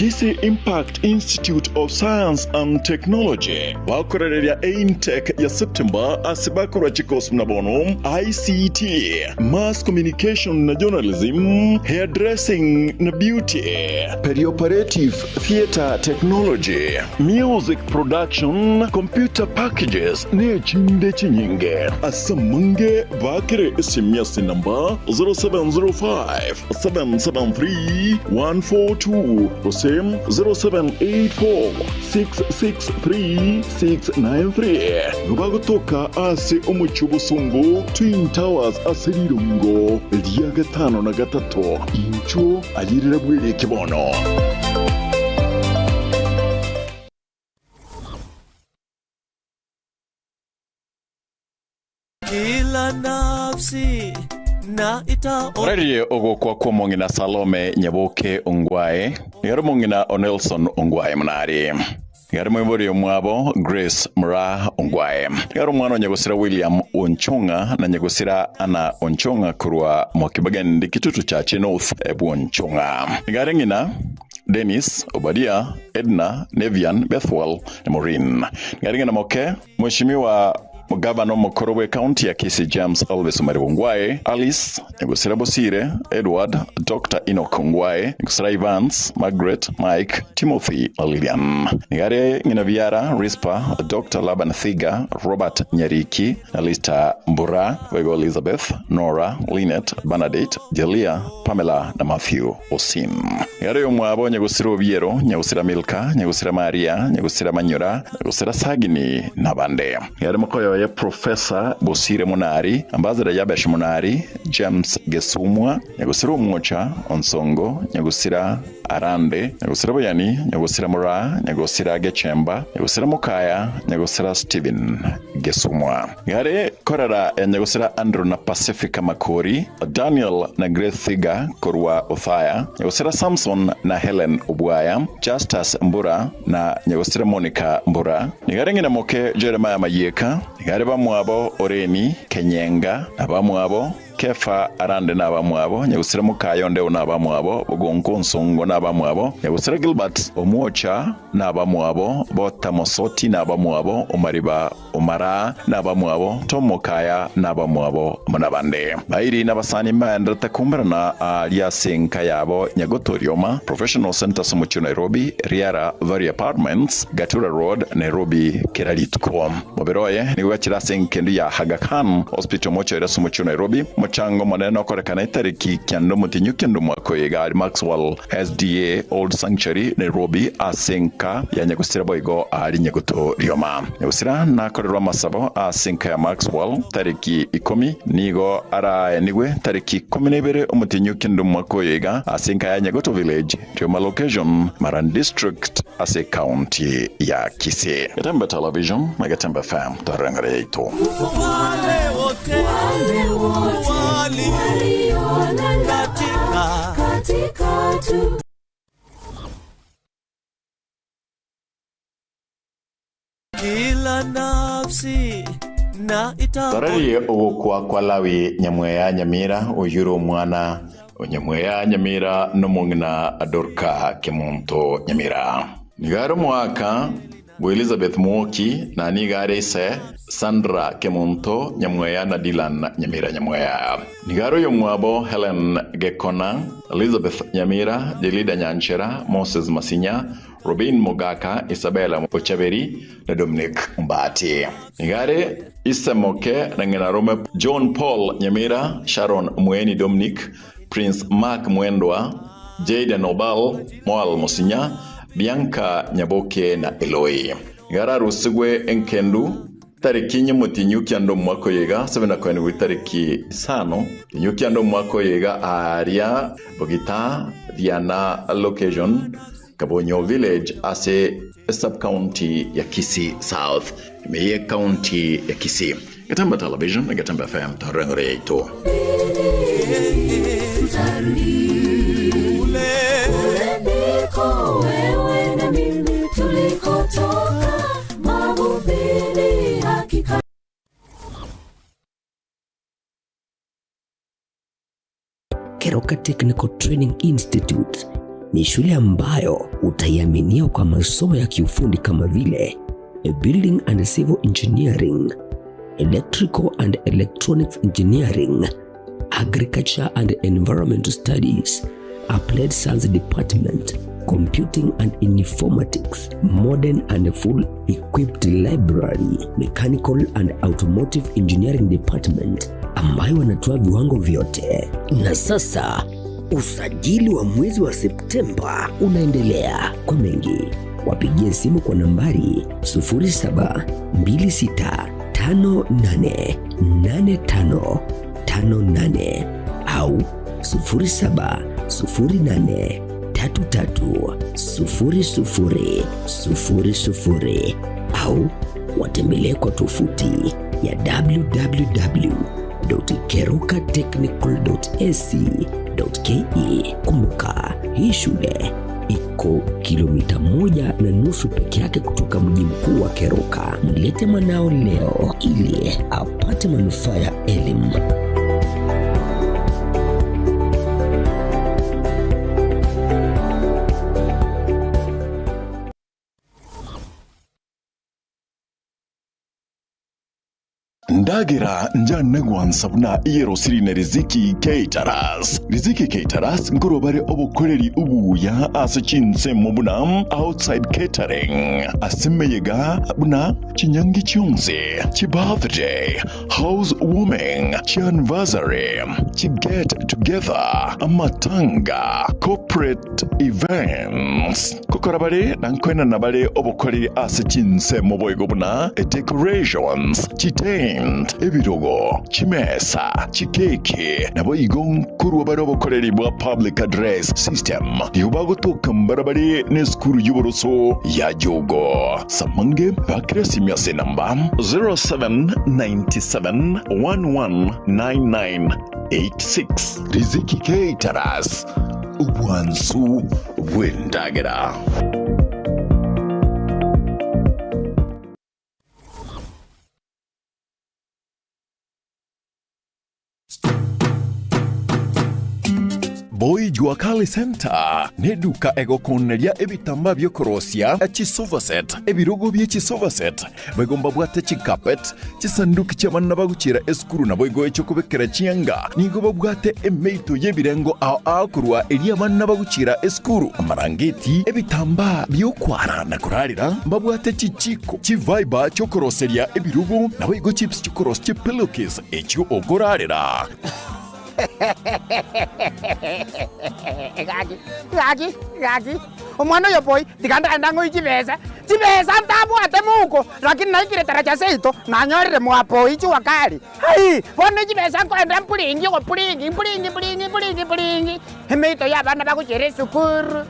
Kisii Impact Institute of Science and Technology bakorereria eintake ya September ase bakorwa chikosi buna bono ICT, Mass Communication na Journalism, Hairdressing na Beauty, Perioperative Theatre Technology, Music Production, Computer Packages na echinde chinyinge. Ase amange baakere esimi ase enamba 0705 773 142 gose 0784 663 693. Nigo bagotoka ase omochie obosongo Twin Towers ase rirongo ria gatano na gatato. Inchuo ayerera bwereke bono. Kila nafsi na ita Orerie ogokwa kw'omong'ina Salome Nyaboke Ongwae, nigo are omong'ina o Nelson Ongwae Munari. Nigo are moibori omwabo Grace Mura Ongwae. Nigo are omwana o Nyagosira William Onchong'a na Nyagosira Anna Onchong'a korwa Mwakibagendi Kitutu Chache North bw'Onchong'a. Nigo are ng'ina Dennis, Obadia, Edna, Nevian, Bethuel na Maureen. Nigo are ng'ina moke Mweshimiwa. Gavana omokoro bw'ecounty ya Kisii James Elvis Omariba Ongwae, Alice Nyagosira Bosire, Edward, Doctor Enock Ongwae, Nyagosira Evans, Margaret, Mike, Timothy na Lilian. Nigo are ng'ina biara Risper, Doctor Laban Thiga, Robert Nyariki na Lista Mbura, boigo Elizabeth, Nora, Linet, Bernadette, Jelia, Pamela na Matthew Osim. Nigo are omwabo Nyagosira Obiero, Nyagosira Milka, Nyagosira Maria, Nyagosira Manyora, Nyagosira Sagini na abande. Nigo are mokoyoye Professor Bosire Monari, Ambassador Yabesh Monari, James Gesumwa, Nyagosira Omwocha, Onsongo, Nyagosira Arande, Nyagosira Boyani, Nyagosira Moraa, Nyagosira Gechemba, Nyagosira Mokaya, Nyagosira Stephen Gesumwa. Gare korera ya Nyagosira Andrew na Pacifica Makori, Daniel na Grace Thiga korwa Othaya, Nyagosira Samson na Helen Obwaya, Justus Mbura na Nyagosira Monica Mbura, nigare ng'ina moke Jeremiah Mayeka, nigare bamwabo Oreni Kenyenga na bamwabo Kefa Arande na abamwabo, Nyagusira Mukayondeo na abamwabo, Bogonko Nsongo na abamwabo, Nyagusira Gilbert Omwocha na abamwabo, Bota Mosoti na abamwabo, Omariba Omara na abamwabo, Tom Mokaya na abamwabo amo nabande. Bairi nabasani mbaenderete kumberana aria ase enka yabo Nyagoto Rioma, Professional Centre ase omochie o Nairobi, Riara Valley Apartments, Gatura Road, Nairobi kera rituko. Mobere oye nigo gachire ase engendu ya Aga Khan Hospital mochoire ase omochie o Nairobi. Omochango omonene okorekana etariki kianda omotinyu kende omwaka oyo iga aria Maxwell SDA Old Sanctuary Nairobi ase enka ya Nyagusira boigo aria Nyaguto Rioma. Nyagusira nakorerwe amasabo ase enka ya Maxwell tariki ikomi nigo araenigwe tariki 12 omotinyu kende omwaka oyo iga ase enka ya Nyagoto Village Rioma Location Maran District ase County ya Kisii. Getembe Television na Getembe FM toreng'ore yaito. Wale wote walio katika Kila nafsi na ita Torerie ogokwa kwa Lawi Nyamweya Nyamira, oyio ore omwana o Nyamweya Nyamira nomong'ina Dorka Kemunto Nyamira. Nigo are omoaka bwa Elizabeth Mwoki na nigo are ise Sandra Kemunto Nyamweya na Dylan Nyamira Nyamweya. Nigo are oyomwabo Helen Gekona, Elizabeth Nyamira, Jelida Nyanchera, Moses Masinya, Robin Mogaka, Isabella Ochaberi na Dominic Mbati. Nigo are ise moke na ng'ina rome John Paul Nyamira, Sharon Mweni Dominic, Prince Mark Mwendwa, Jayden Obal, Moal Mosinya, Bianca Nyaboke na Eloi. Nigo ararusigwe enkendu tariki inye omotienyi kianda omwaka oyo iga ase buna koenigwa tariki isano omotienyi kianda omwaka oyo iga aaria Bogita Riana Location Kabonyo Village ase esub-county ya Kisii South ime y'ecounty ya Kisii. Getembe Television na Getembe FM toreng'ore yaito. Keroka Technical Training Institute ni shule ambayo utaiaminia kwa masomo ya kiufundi kama vile Building and Civil Engineering, Electrical and Electronics Engineering, Agriculture and Environmental Studies, Applied Science Department, Computing and Informatics, Modern and Full Equipped Library, Mechanical and Automotive Engineering Department ambayo wanatoa viwango vyote. Na sasa usajili wa mwezi wa Septemba unaendelea. Kwa mengi wapigie simu kwa nambari 0726588558 au 0708330000 au watembelee kwa tovuti ya www.kerokatechnical.ac.ke. Kumbuka, hii shule iko kilomita 1.5 peke yake kutoka mji mkuu wa Keroka. Mlete mwanao leo ili apate manufaa ya elimu. Ndagera njane gwansa buna eyerosiri na Riziki Caterers. Riziki Caterers nkorwa bare obokoreri obuya ase chinsemo buna outside catering, ase emeyega buna chinyangi chionsi, chibirthday, house warming, chianniversary, chiget together, amatanga, corporate events. Gokora bare na nkoenana bare obokoreri ase chinsemo boigo buna decorations, chitent, ebirogo, chimesa, chikeki, naboigo nkorwa bare obokoreri bwa public address system. Nigo bagotoka mbarabare nesukuru y'oboroso ya Jogo. Samange bakire esimi ase enamba 0797 119986. Riziki Caterers, obwansu bw'endagera. Boy Jua Kali Center neduka egokoneria ebitambaa bi'okorosia chisofa set, ebirogo bie chisofa set, boigo mbabwate chicarpet, chisanduki chi'abana bagochiera esukuru naboigo echi'okobekera chianga. Nigo babwate emeito y'ebirengo ao ao korwa eria abana bagochiera esukuru, amarangeti, ebitambaa bi'okwara na korarera, mbabwate chichiko, chiviber chi'okoroseria ebirogo, naboigo chips chi'okorosia chipillowcase echio okorarera. Gaki, gaki, gaki, omwana oyo boi, tiga ndagende ng'oe chibesa, chibesa ntabwate mouko, lakini naikire taracha seito, nanyorire mwapoi jua kali. Ai, bono chibesa nkoenda mpuringi ogopuringi, mpuringi mpuringi mpuringi mpuringi, emeito ya abana bagochiera esukuru,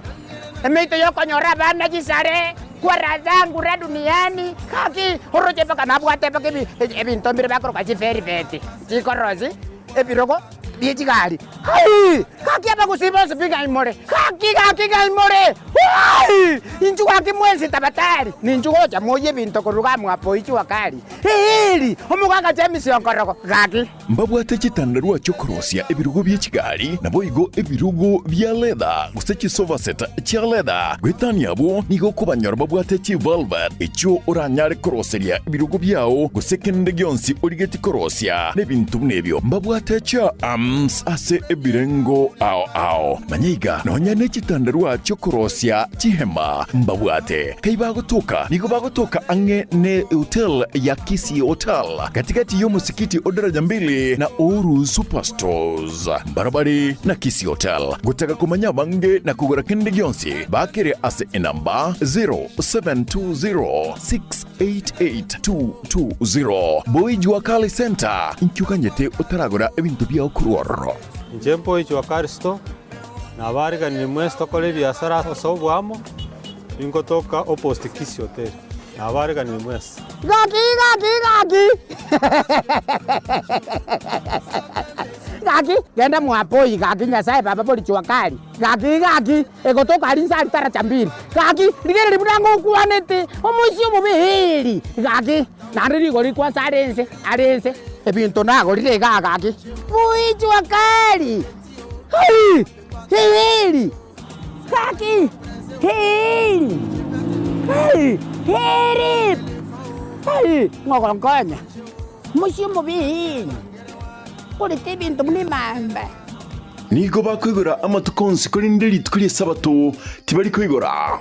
emeito ya okonyora abana chisare, kwara zangu ra duniani, gaki, oroche mpaka nabwate mpaka ebi ebinto mbire bakoroka chiferifeti, chikorosi. Ebirogo bie chigari. Ai! Gaki abagusii bonsi pi ng'ai more? Gaki, gaki ng'ai more? Wai! Inchuo gaki mwensi tabatari, ninchu gocha moyie ebinto korwa iga mwapo ichua kari. Eeri! Omogaka James Onkorogo, gaki. Mbabwate chitandarua chi'okorosia ebirogo bie chigari, naboigo ebirogo bia leather, gose chisofa set chia leather. Goetania abwo, nigo okobanyora babwate chivelvet, echio oranyare koroseria ebirogo biao, gose kende gionsi origetie korosia, na ebinto buna ebio. Mbabwate chiarms ase ebirengo ao ao. Manya iga, nonya ne chitandarua chi'okorosia chihema mbabwate. Kai bagotoka, nigo bagotoka ang'e ne hotel ya Kisii Hotel, gati-gati y'omosikiti o Daraja Mbili na Uhuru Superstores. Mbarabare na Kisii Hotel. Gotaka komanya abange na kogora kende gionsi, bakere ase enamba 0720688220. Boy Jua Kali Centre, inki oganyete otaragora ebinto biao korwa ororo? Inche Boy Jua Kali Store, nabariganirie mwensi tokore ebiasara ase oboamo, ningotoka opposite Kisii Hotel. Nabareganire mwensi. Gaki, gaki, gaki! Gaki, genda mwapoi, gaki Nyasae baba bori jua kali. Gaki, gaki, egotoka aria inse aria taracha mbili. Gaki, rigereria buna ngokwanete, omoisia omobe eeri. Gaki, naende rigori kwansa are inse, are inse, ebinto nagorire igaa gaki. Boi jua kali! Hai! Eeri! Gaki! Eeri! Hai! Eeri! Hai! Ng'ogonkonya, mochie omobe eeri, korete ebinto buna emamba. Nigo bakoigora amatuko onsi, korende rituko ri'Esabato tibari koigora.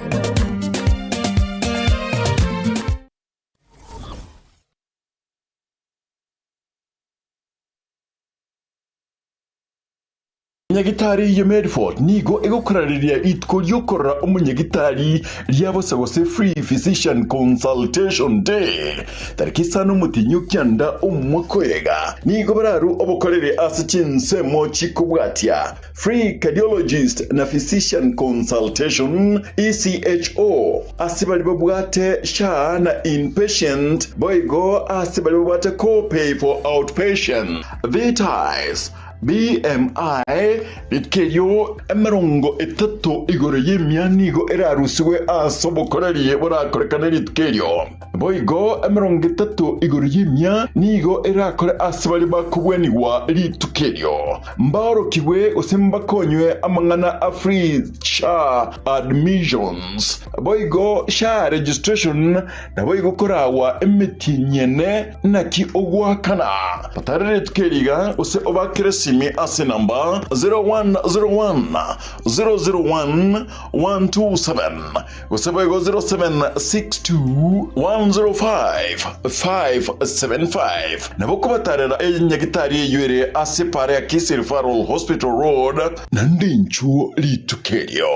Nyagitari ye Medford nigo egokorareria rituko riokorora omonyagitari ria bosa gose Free Physician Consultation Day tariki isano omotienyi o kianda omwaka oyega. Nigo bararue obokoreri ase chinsemo chikobwatia Free Cardiologist na Physician Consultation, ECHO, ase baria babwate SHA na Inpatient, boigo ase baria babwate Co-pay for Outpatient, VTIS. BMI, rituko erio 30 igoro y'emia nigo erarusigwe ase obokoreri borakorekane rituko erio. Boigo 30 igoro y'emia nigo erakore ase baria bakobwenigwa rituko erio. Mbaorokigwe gose mbakonywe amang'ana a free SHA admissions. Boigo SHA registration Naboigo koragwa emetienyi ene, naki ogoakana? Batare rituko eri iga, gose obakere esimi ase enamba 0101 001 127, gose boigo 0762 105 575. Nabo kobatarera enyagitari eyio ere ase epaara ya Kisii Referral Hospital Road, naende inchuo rituko erio.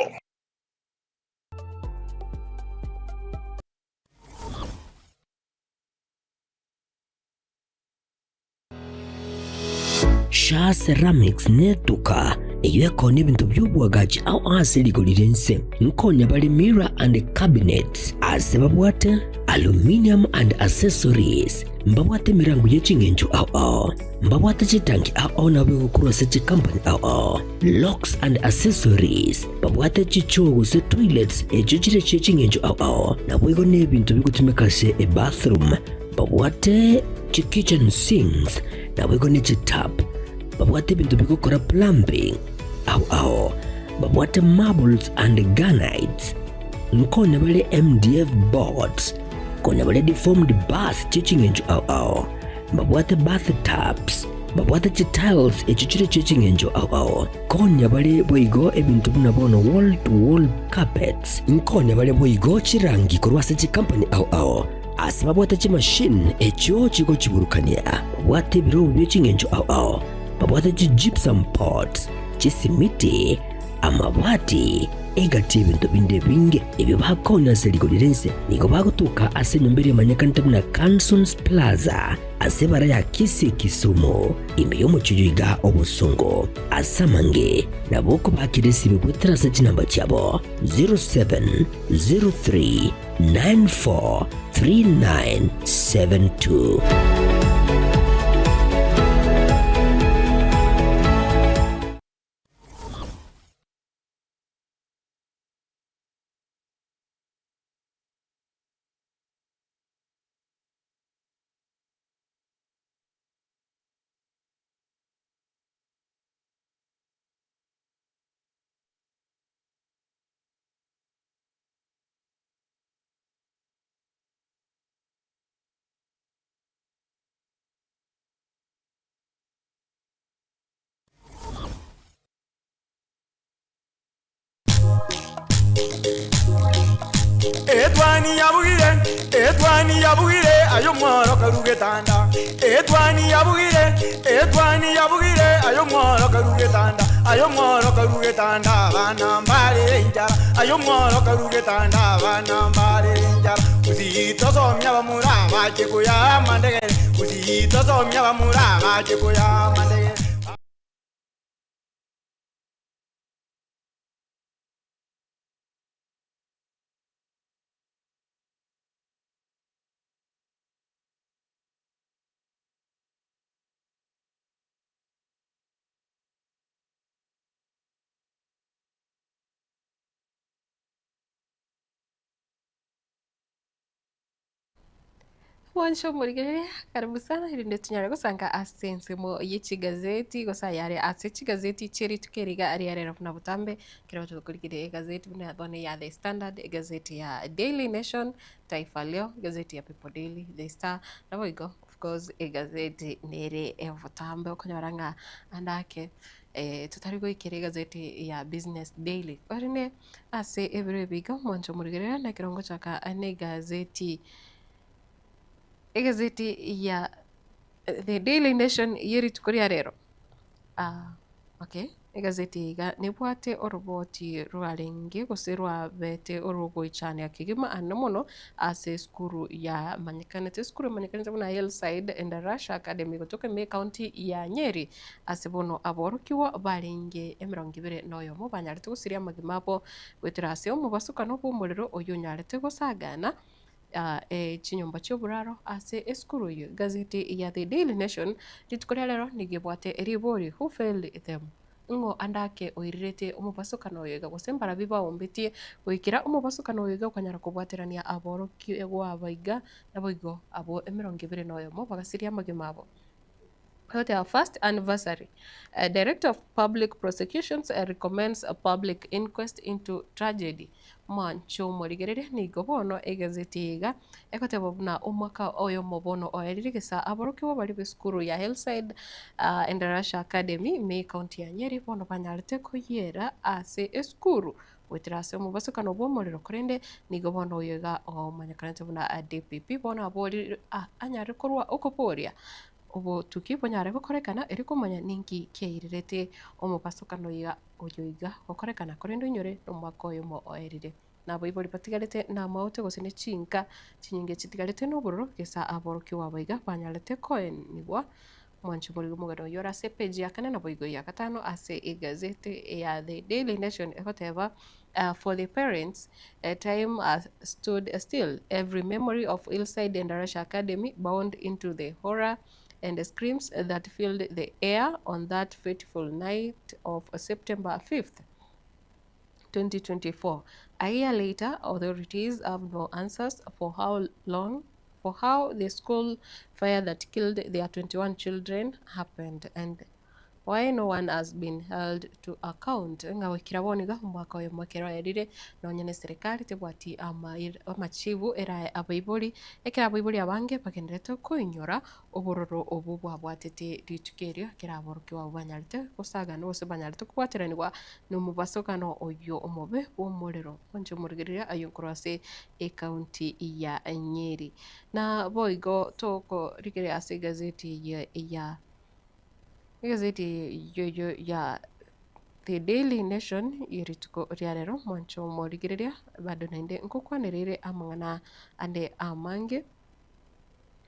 Shaa Ceramics netuka eyio ekonia ebinto bi'oboagachi ao ase rigori ri'ense. Nkonya bare mirror and cabinets ase babwate aluminium and accessories, mbabwate emerango ye ching'encho ao ao, mbabwate chitanki ao ao nabo egokorwa ase chikampani ao ao. Locks and accessories, babwate chichoo gose toilets echio chire chie ching'encho ao ao, naboigo n'ebinto bigotumeka ase ebathroom, babwate chikitchen sinks, naboigo ne chitap, babwate ebinto bigokora plumbing ao ao, babwate marbles and granites, nkonya bare MDF boards, konya bare deformed bars chie ching'encho ao ao, Mbabwate bathtubs, mbabwate chitiles echio chire chie ching'encho ao ao. Nkonya bare boigo ebinto buna bono wall to wall carpets. Nkonya bare boigo chirangi korwa ase chikampani ao ao. Ase babwate chimachine echio chigochiburukania. Babwate ebirobu bie ching'encho ao ao. Babwate chigypsum boards, chisimiti, amabati, egati y'ebinto binde ebinge ebio bakonya ase rigori ri'ense. Nigo bagotoka ase enyomba eria emanyekanete buna Cansons Plaza, ase ebara ya Kisii Kisumu, ime y'omochie oyo iga obosongo. Ase amange nabo okobakera esimi goetera ase chinamba chiabo 0703 943972. Etwani yabugire, etwani yabugire, ayo mworo karugetanda. Etwani yabugire, etwani yabugire, ayo mworo karugetanda. Ayo mworo karugetanda, abana mbare enchara. Ayo mworo karugetanda, abana mbare enchara. Usitosomia bamura bache kuyama ndegere. Usitosomia bamura bache kuyama ndegere. Mwancho omorigereria, karibu sana erinde tunyare gosanga ase ensemo ye chigazeti gose ayare ase chigazeti chie rituko eri iga riarero buna botambe, ekero tokorigereria egazeti buna bono eya The Standard, egazeti ya Daily Nation, Taifa Leo, egazeti ya People Daily, The Star, naboigo of course egazeti nere botambe okonyora ng'a ande ake totari goikera egazeti ya Business Daily. Korende ase ebiro ebi iga omwancho omorigereria nekero ngochaka negazeti. Egazeti ya The Daily Nation ye rituko ria rero, ah okay, egazeti eye iga nebwate oroboti rwarenge gose rwabete orogoichania kegima ande mono ase esukuru yamanyekanete, esukuru emanyekanete buna Hillside and Russia Academy gotoka ime ekaunti ya Nyeri, ase bono aborokigwa barenge emerongo ebere na oyomo banyarete gosiria amagima abo goetera ase omobasukano bw'omorero oyio onyarete gosagana. Chinyomba chi'oboraro ase esukuru eyio. Egazeti ya The Daily Nation rituko ria rero nigo ebwate ribori Who failed them? Ng'o ande ake oirirete omobasokano oyo iga gose mbarabwo baombetie goikera omobasokano oyo iga okanyara kobwaterania aborokigwa aba iga naboigo abwo emerongo ebere na oyomo bagasiria amagima abo. Their first anniversary, Director of Public Prosecutions recommends a public inquest into tragedy. Mwanche omorigereria nigo bono egazeti eye iga egoteba buna omwaka oyomo bono oerire gesa aborokigwa baria b'esukuru ya Hillside Endarasha Academy ime ekaunti ya Nyeri bono banyarete koyiera ase esukuru goetera ase omobasokano bw'omorero korende nigo bono oyo iga omanyekanete buna DPP bono aborire anyare korwa okoboria Obotuki bonyare gokorekana erio komanya ninki kiairerete omobasokano oiga oyo iga gokorekana, korende oinyore nomwaka oyomo oerire. Na abaibori batigarete namaote gose ne chinka chinyinge chitigarete nobororo gesa aborokigwa aba iga banyarete koenigwa. Mwanche morigie omogano oyio ore ase epeji ya kane naboigo ya gatano ase egazeti ya The Daily Nation egoteba For the parents, time stood still, every memory of Hillside Endarasha Academy bound into the horror and screams that filled the air on that fateful night of September 5th, 2024. A year later, authorities have no answers for how long for how the school fire that killed their 21 children happened and Why no one has been held to account? Ng'a goikera bono iga omwaka oyomo ekero oerire, nonye na eserekari tebwati amachibu erae abaibori, ekero abaibori abange bagendererete koinyora obororo obwo bwabwatete rituko erio ekero aborokigwa abwo banyarete gosagana gose banyarete kobwateranigwa na omobasokano oyio omobe bw'omorero. Inche omorigereria ayio nkorwa ase ecounty ya Nyeri. Na boigo tokorigereria ase egazeti eye ya. Egazeti eye ya The Daily Nation ye rituko ria rero, mwanche omorigereria bado naende nkokwanereire amang'ana ande amange,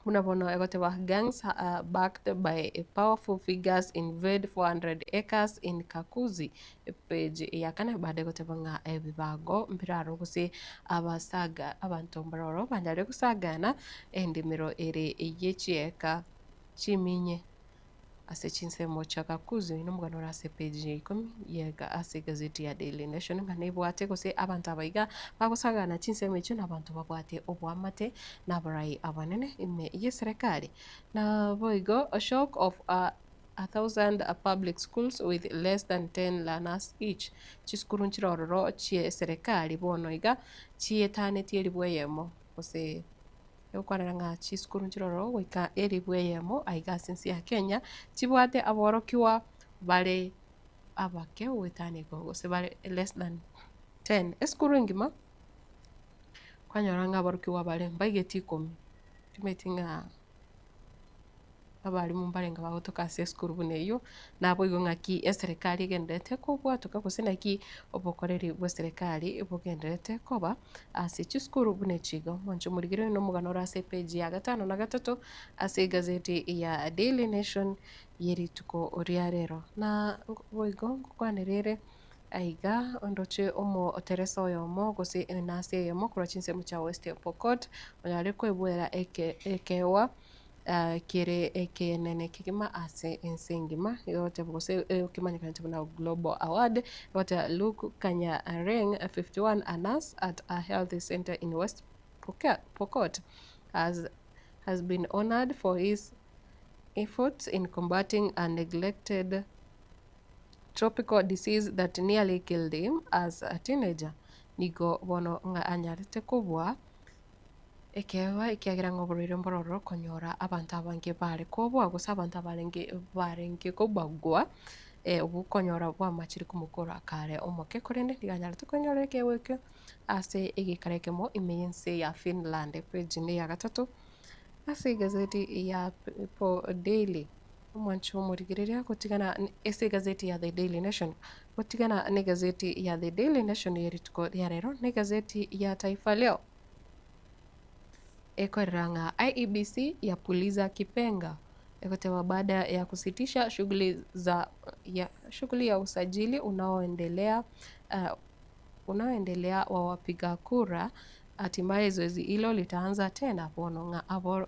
buna bono egoteba gangs backed by powerful figures invade 400 acres in Kakuzi, epage ya kane bado egoteba ng'a ebibago mbiraro gose abasaga abanto mbaroro banyare gosagana endemero ere ye chieka chiminye. Ase chinsemo chia Kakuzi nomogano ore ase epeji ya ikomi yega ase egazeti ya Daily Nation ng'a nebwate gose abanto aba iga bagosagana chinsemo echio nabanto babwate oboamate na abarai abanene ime y'eserekari. Naboigo shock of a thousand public schools with less than 10 learners each chisukuru nchire ororo chi'eserekari bono iga chietanetie elifu eyemo gose Egokwanera ng'a chisukuru nchire ororo goika elifu eyemo aiga ase ense ya Kenya, chibwate aborokigwa bare abake goetania igo gose bare less than ten. Esukuru engima, kwanyora ng'a aborokigwa bare mbaigeti ikomi, timanyeti ng'a. Abalimu mbarenge bagotoka ase esukuru buna eyio, naboigo ng'aki eserekari egendererete kobwatoka gose naki obokoreri bw'eserekari bogendererete koba ase chisukuru buna echi igo. Mwanche omorigererio na omogano ore ase epage ya gatano na gatato ase egazeti ya Daily Nation ye rituko ria rero. Na boigo ngokwanera ere aiga ondoche omoteresa oyomo gose enasi eyemo korwa chinsemo chia West Pokot onyare koebuera eke ekeegwa. kere ekenene kegima ase ense engima, egoteba gose ekemanyekanete buna Global Award, egoteba Luke Kanyareng, 51, a nurse at a health centre in West Pokot has has been honoured for his efforts in combating a neglected tropical disease that nearly killed him as a teenager. Nigo bono ng'a anyarete kobua Ekeegwa ekiagera ng'a oborwaire mbororo konyora abanto abange bare koboa gose abanto abarenge barenge kobagwa obwo okonyora bwamachire komokora kare omoke korende nigo anyarete konyora ekeegwa ekio ase egekaro ekemo ime y'ense ya Finland. Epage ende ya gatato ase egazeti ya People Daily, omwancho omorigereria gotigana ase egazeti ya The Daily Nation, gotigana na egazeti ya The Daily Nation ye rituko ria rero na egazeti ya Taifa Leo. Ekorera ng'a IEBC yapuliza kipenga egoteba baada ya kusitisha shughuli za ya shughuli ya usajili unaoendelea unaoendelea wa wapiga kura Hatimaye zoezi hilo litaanza tena bono ng'a abo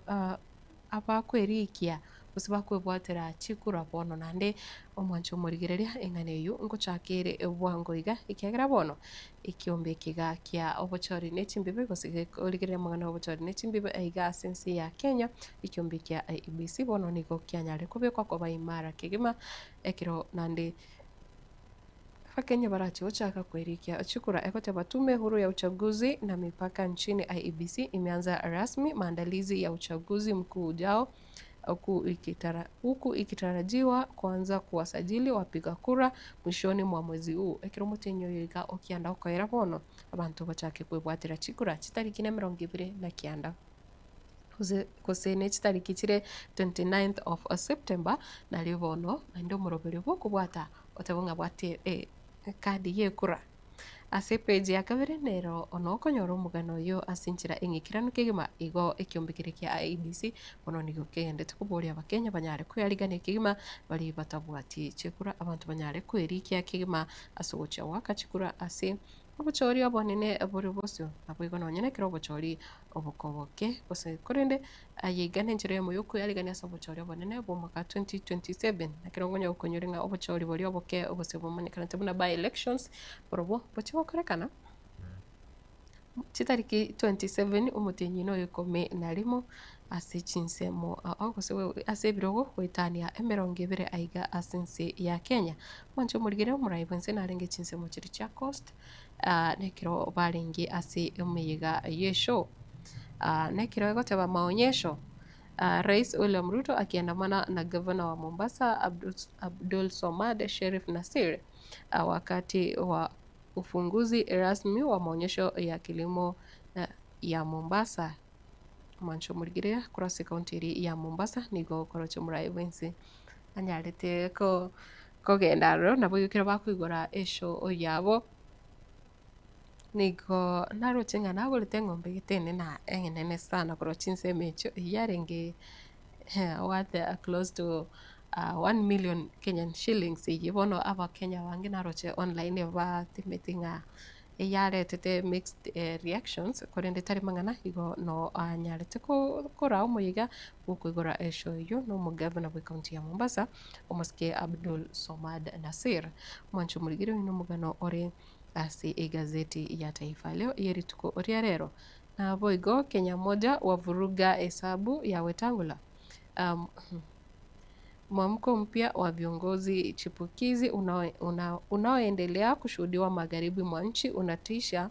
abakwerikia gose bakwebwatera chikura bono naende omwancho omorigereria eng'ana eyio ngochaka ere bwango iga ekiagera bono ekiombe ekiga kia obochori ne chimbibe gose gekorigereria amang'ana ya obochori ne chimbibe aiga ase ense ya Kenya ekiombe kia IEBC bono nigo kianyare kobekwa koba imara kegima ekero naende Abakenya barache gochaka kwerikia chikura egoteba Tume Huru ya Uchaguzi na Mipaka nchini IEBC imeanza rasmi maandalizi ya uchaguzi mkuu ujao huku ikitarajiwa kuanza kuwasajili wapiga kura mwishoni mwa mwezi huu. Ekero omotienyi oyo iga okianda okoera bono abanto bachake kwebwatera chikura chitariki na emerongo ebere na kianda gose ne chitariki chire 29th of September nario bono naende omoroberio bw'okobwata otebe ng'a bwate ekadi y'ekura. Ase epeji ya kabere nero ono okonyora omogano oyio ase enchera eng'ikeranu kegima igo ekiombe keria kia IEBC bono nigo kegendete koboria abakenya banyare koyarigania kegima baria batabwati chikura abanto banyare koerikia kegima ase ogochia goaka chikura ase Obochori obonene bore bosio, naboigo nonya nekero obochori obokoboke gose korende aye iga nenchera eyemo yokoyarigania ase obochori obonene bw'omwaka 2027. Ekero nkonya gokonyora ng'a obochori boria oboke gose bomanyekanete buna by elections borobwo mbochie gokorekana chitariki 27 omotienyi na oyo ikomi na rimo ase chinsemo ao gose ase ebirogo goetania emerongo ebere aiga ase ense ya Kenya. Mwanche omorigere omorai bw'ense narenge chinsemo chiria chia Coast nekero barenge ase emeyega y'eshow nekero egoteba maonyesho Rais William Ruto akiandamana na gavana wa Mombasa Abdulswamad Sheriff Nassir wakati wa ufunguzi rasmi wa maonyesho ya kilimo ya Mombasa. Mwanche omorigere korwa ase ekaunti eria ya Mombasa nigo okoroche omorai bwensi anyarete kogenda aroro nabo ekero bakoigora eshow yabo nigo naroche ng'a nagorete eng'ombe gete ene na enene sana korwa chinsemo echio eyio yarenge worth close to one million Kenyan shillings eyio bono abakenya abange naroche online batemete ng'a eyaretete mixed reactions korende tari mang'ana igo no anyarete koraa omoyega bw'okoigora eshow eyio na omogavana bwe county ya Mombasa omosike Abdul Somad Nassir. Omwancho omorigeri oyo nomogano ore ase egazeti ya Taifa Leo ye rituko ria rero. Naboigo Kenya Moja wavuruga hesabu ya Wetangula. Mwamko mpya wa viongozi chipukizi unaoendelea kushuhudiwa magharibi mwa nchi unatisha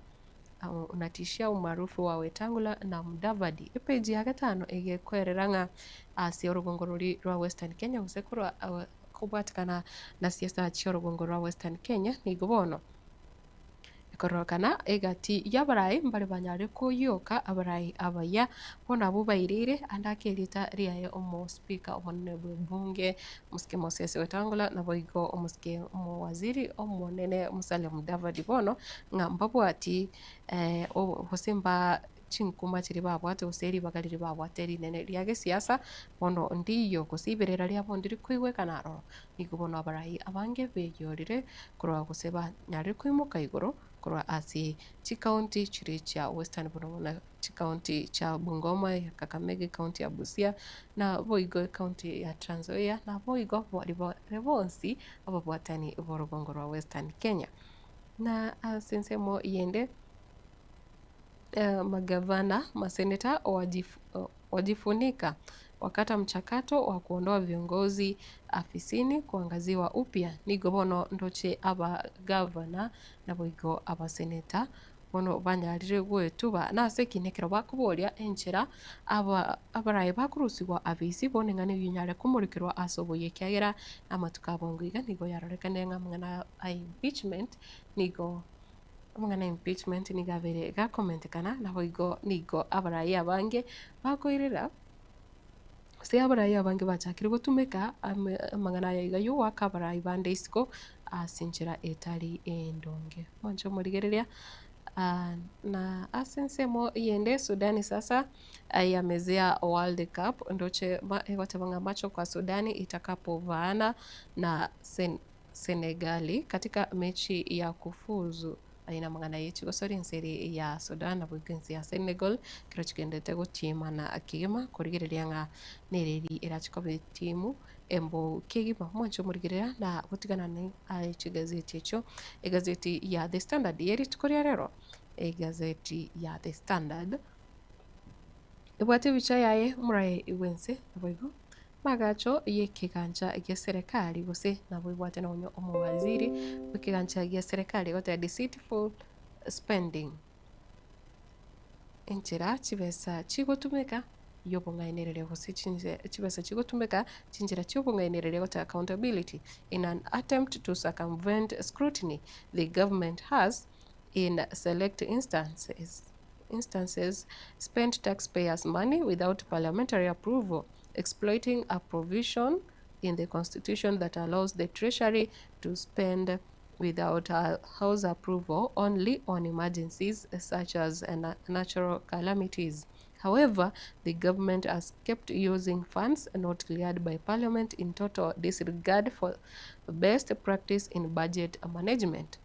unatishia umaarufu wa Wetangula na Mudavadi. Epeji ya gatano egekwerera ng'a ase orogongo rori rwa Western Kenya gose korwa kobwatikana na siasa chi'orogongo rwa Western Kenya nigo bono Ekororokana egati y'abarai mbare banyare koyioka abarai abaya, bono abwo baireire ande ake erieta riaye omospika omonene bw'ebunge omosike Moses Wetangula naboigo omosike omowaziri omonene Musalia Mudavadi bono ng'a mbabwati gose mba chinkuma chiria babwate gose ribaga riria babwate rinene ria gesiasa bono ndiyo gose iberera riabo ndiri koigwekana aroro. Nigo bono abarai abange beyorire korwa gose banyarire koimoka igoro korwa ase chikaunti chiria chia Western buna buna chikaunti chia Bungoma, ya Kakamega, ekaunti ya Busia na boigo ekaunti ya Trans Nzoia naboigo baria bare bonsi ababwatani b'orogongo rwa Western Kenya. Na ase ensemo yende. Magavana, maseneta wajifunika wakata mchakato wa kuondoa viongozi afisini kuangaziwa upya. Nigo bono ndoche abagavana naboigo abaseneta bono banyarire goetuba nase ki nekero bakoboria enchera abarayi bakorusigwa afisi bono eng'ana eyio enyare komorekerwa ase oboyia ekiagera amatuko abongo iga nigo yarorekanire ng'a amang'ana a impeachment nigo Amang'ana a impeachment nigo abeire gakomentekana, naboigo nigo abarai abange bakoirera, gose abarai abange bachakire gotumeka amang'ana aya iga yogoaka abarai bande isiko ase enchera etari endonge. Mwanche omorigereria na ase ensemo eyende Sudani sasa yamezea World Cup ndoche egoteba ng'a macho kwa Sudani itakapovaana na Senegali katika mechi ya kufuzu. Aye namang'ana ye chigosori ense ere ya Sudan naboigo ense ya Senegal ekero chigendete gotiemana kegima korigereria ng'a nereri erache koba etimu embogu kegima. Mwanche omorigereria na gotigana ne aye chigazeti echio, egazeti ya The Standard ye rituko ria rero, egazeti ya The Standard ebwate ebicha yaye omoraai bwense naboigo Magacho y'ekegancha gia serekari gose nabo ebwate nonya omowaziri bw'ekegancha gia serekari egoteba deceitful spending, enchera chibesa chigotumeka y'obong'ainereria gose chinse chibesa chigotumeka chinchera chi'obong'ainereria goteba accountability in an attempt to circumvent scrutiny the government has in select instances instances spent taxpayers money without parliamentary approval exploiting a provision in the constitution that allows the treasury to spend without house approval only on emergencies such as natural calamities. However, the government has kept using funds not cleared by parliament in total disregard for best practice in budget management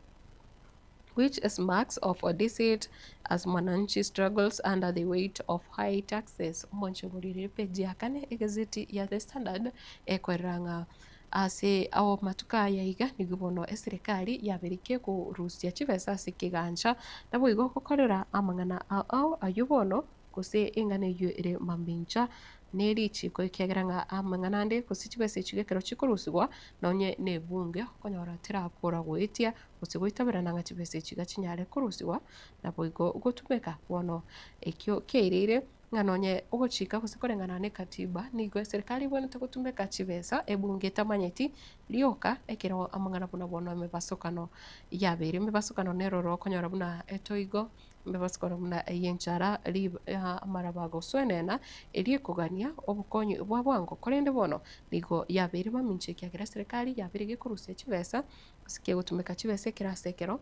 which smacks of deceit as mwananchi struggles under the weight of high taxes. Omonche omoriri epeji ya kane egazeti ya The Standard ekorera ng'a ase amatuko aya iga nigo bono eserekari yaberekie korusia chibesa ase ekegancha naboigo gokorera amang'ana ao ao aywo bono gose eng'ana eywo ere mamincha ne richiko ekiagera ng'a amang'ana ande gose chibesa echio ekero chikorusigwa nonye na ebunge okonyora terakora goetia gose goitaberana ng'a chibesa echi iga chinyare korusigwa, naboigo gotumeka. Bono ekio kiaireire ng'a nonye ogochika gose koreng'ana na ekatiba nigo eserikari ebwenerete gotumeka chibesa ebunge etamanyeti rioka ekero amang'ana buna bono emebasokano yabeire. Emebasokano nero oro okonyora buna etoigo, emebasokano buna eye enchara, rib amaraba agoswenena, erio ekogania obokonyi bwa bwango. Korende bono nigo yabeire mamincha ekiagera eserikari yabeire gekorusia chibesa Ase kegotumeka chibesa ekero ase ekero,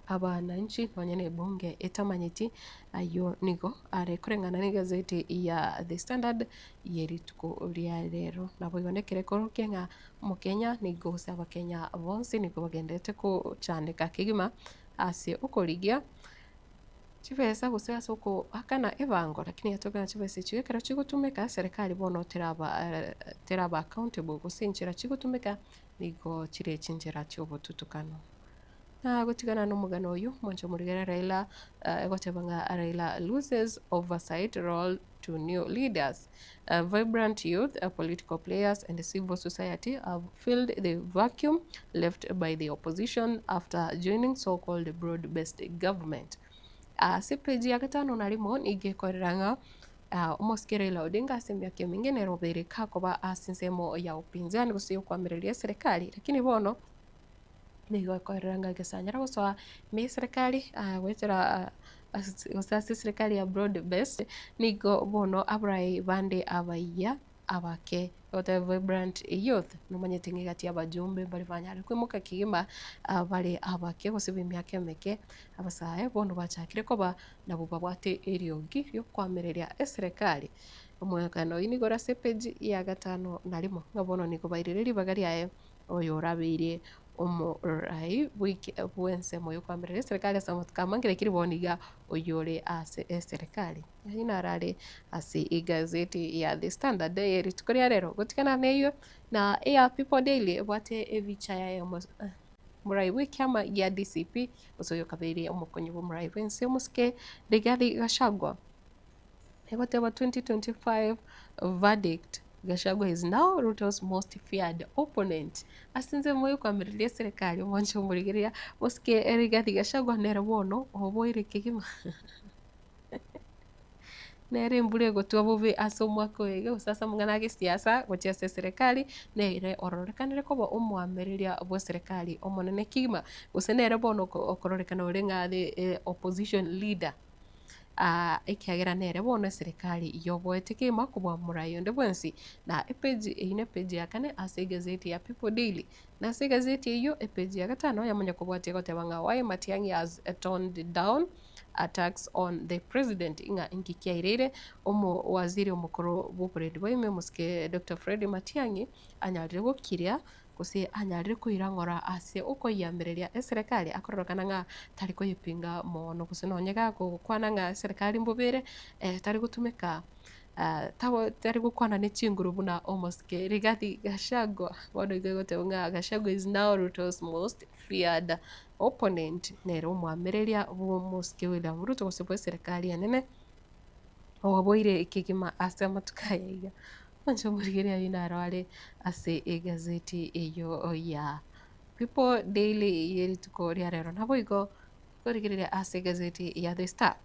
abananchi nonye na ebunge etamanyeti, ayio nigo are koreng'ana na egazeti ya The Standard ye rituko ria rero. Naboigo nekere ekorokia ng'a omokenya nigo gose abakenya bonsi nigo bagenderete kochandeka kegima ase okorigia chibesa gose ase okoakana ebango lakini yatoka ng'a chibesa echio ekero chigotumeka serikali bono teraba teraba accountable gose enchera chigotumeka Nigo chire chinchera chi'obotutukano. Na gotigana nomogano oyio, mwanche omorigere Raila egoteba ng'a Raila loses oversight role to new leaders. Vibrant youth, political players and civil society have filled the vacuum left by the opposition after joining so called broad based government. Ase page ya gatano na rimo nigo ekorera ng'a Omosike Raila Odinga ase emiaka emenge nere obeire kakoba ase ensemo ya upinzani gose yokoamereria eserekari lakini bono nigo ekorera ng'a gesanyara gosoa ime y'eserekari goetera gose ase eserekari ya broad based nigo bono abarai bande abayia abake goteba vibrant youth nomanyete ng'a egati y'abajumbe mbare banyare koimoka kegima bare abake gose b'emiaka emeke abasae bono bachakire koba nabwo babwate eriogi riokoamereria eserekari. Omwekano oyio nigo ore ase epeji ya gatano na rimo, ng'a bono nigo bairire ribaga riaye oyo orabeire omorai bw'eke bw'ensemo yokoamereria eserekari ase amatuko amange lakini bono iga oyore ase eserekari. Ayio naro are ase egazeti ya The Standard eye rituko ria rero. Gotigana neyio na eya People Daily ebwate ebicha yaye Omorai bw'ekiama gia DCP, gose oyokabeire omokonyi bw'omorai bw'ense omosike Rigathi Gachagua, egoteba 2025 verdict, Gachagua is now Ruto's most feared opponent. Ase ensemo yokoamereria eserekari omwanche omorigereria omosike Rigathi Gachagua nere bono oboire kegima. Nere embura egotwa bobe ase omwaka oyo iga gose ase amang'ana a gesiasa gochia ase eserekari, nere ororekanire koba omoamereria bw'eserekari omonene kegima, gose nere bono okororekana ore ng'a the opposition leader ekiagera nere bono eserekari yoboete kegima kobua morai onde bwensi. Na epage eyio ne epage ya kane ase egazeti ya People Daily. Na ase egazeti eyio epage ya gatano yamanya kobwatia egoteba ng'a why Matiang'i has toned down attacks on the president ng'a inki kiaireire omowaziri omokoro bw'oborendi bwa ime omosike Doctor Fred Matiang'i anyarire gokiria gose anyarire koira ng'ora ase okoyiamereria eserekari akororokana ng'a tari koyepinga mono gose nonye gakokwana ng'a eserekari mbobe ere tari gotumeka tari gokwana ne chinguru buna omosike. Rigathi Gachagua bono igo egoteba ng'a Gachagua is now Ruto's most feared opponent, nere omwamereria bwa omosike William Ruto gose bwa eserekari enene oboire kegima ase amatuko aya iga. Mwanche omorigereria ayio naro are ase egazeti eyio ya People Daily ye rituko ria rero. Naboigo korigereria ase egazeti ya The Star.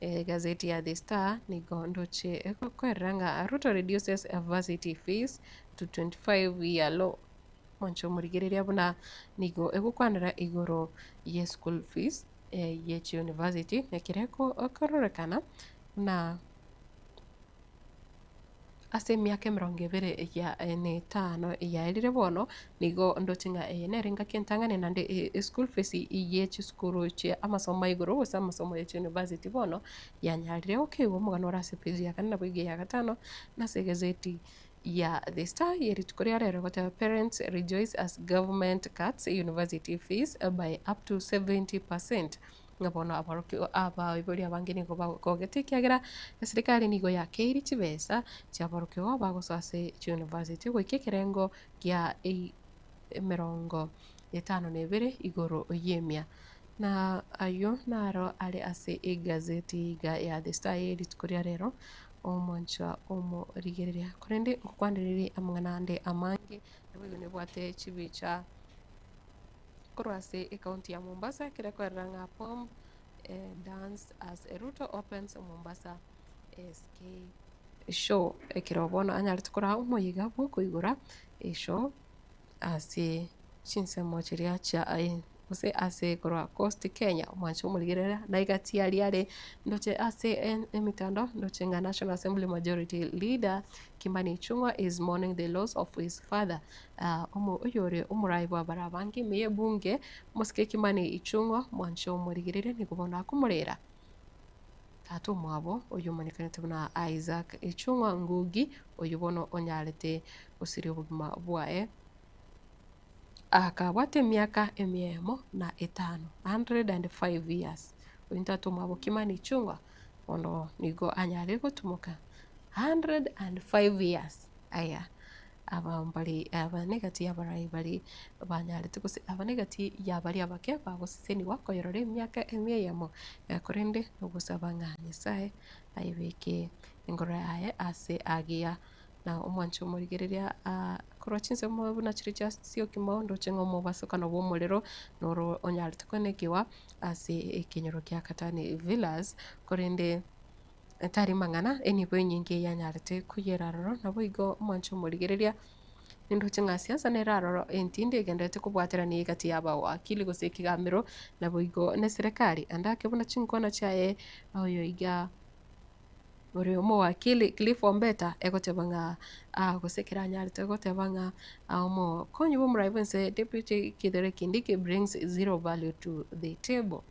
Egazeti ya The Star nigo ndoche egokoerera ng'a Ruto reduces varsity fees to 25 year low. Mwanche omorigereria buna nigo egokwanera igoro ye school fees ye chiuniversity ekero ekororekana buna ase emiaka emerongo ebere ya na etano yaerire bono, nigo ndoche ng'a eye nere engaki entang'ani naende eschool fees ye chisukuru chia amasomo a igoro gose amasomo ya chiuniversity bono yanyarire gokeigwa omogano ore ase page ya kane nabo iga eya gatano, na ase egazeti ya The Star ye rituko ria rero egoteba parents rejoice as government cuts university fees by up to 70%. Ng'a bono aborokigwa abaibori abange nigo bagogete ekiagera eserikari nigo yakeirie chibesa chi'aborokigwa bagosoa ase chiuniversity goika ekerengo gia emerongo etano na ebere igoro y'emia. Na ayio naro are ase egazeti iga ya The Star ye rituko ria rero, omwanchwa omorigereria. Korende ngokwanererie amang'ana ande amange, naboigo nibwate chibicha. Korwa ase ecounty ya Mombasa ekero ekorera ng'a Pomb dance as Ruto opens Mombasa SK show ekero bono anyarete koraa omoyega bwokoigora eshow ase chinsemo chiria chia gose ase korwa Coast Kenya omwancho omorigereria naiga tiari are ndoche ase emetandao ndoche ng'a National Assembly Majority Leader Kimani Ichung'wa is mourning the loss of his father Oyore omorai bw'abare abange ime y'ebunge, omosike Kimani Ichung'wa, mwanche omorigereria nigo bono akomorera tata omwabo oyio omanyekanete buna Isaac Ichung'wa Ngugi, oyio bono onyarete gosiria obogima bwaye akabwate emiaka emia eyemo na etano, 105 years. Oyio tata omwabo Kimani Ichung'wa bono nigo anyarire gotumoka 105 years aya. Aba mbare aba negati y'abarai baria banyarete gose aba negati y'abaria abake bagosesenigwa koyorora emiaka emia eyemo, korende nogosaba ng'a Nyasaye ayebeke engoro yaye ase agiya. Na omwancho omorigereria korwa chinsemo buna chiria chia Syokimau ndoche ng'a omobasokano bw'omorero noro onyarete koenekiwa ase ekenyoro kia Katani Villas, korende. Tari mang'ana, enibo enyinge yanyarete koyera aroro, naboigo omwanche omorigereria, nindoche ng'a siasa nere aroro entindi egendererete kobwaterania egati y'abawakili gose ekegambero, naboigo na eserekari. Ande ake buna chinkwana chiaye oyo iga ore omowakili Cliff Ombeta egoteba ng'a gose ekero anyarete goteba ng'a omokonyi bwa omorai bwense Deputy Kithure Kindiki brings zero value to the table.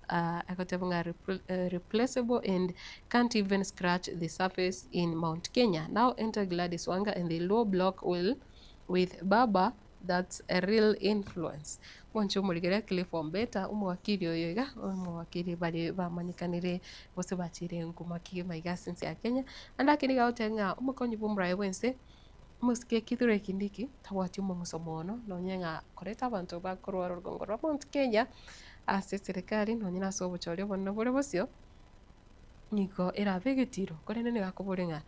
Agoteba ng'a replaceable and can't even scratch the surface in Mount Kenya. Now enter Gladys Wanga and the Luo bloc will with Baba that's a real influence. Mwanche omorigere Cliff Ombeta omowakili oyo iga omowakili bare bamanyekanire gose bachire nkuma kegima iga ase ense ya Kenya. Ande ake nigo agoteba ng'a omokonyi bwa omoraia bwense omosike Kithure Kindiki tabwati omong'uso mono nonye ng'a koreta abanto bakorwa orogongo rwa Mount Kenya ase eserekari nonye nase obochori obonene bore bosio, nigo erabe egetiro. Korende nigo akoboria ng'a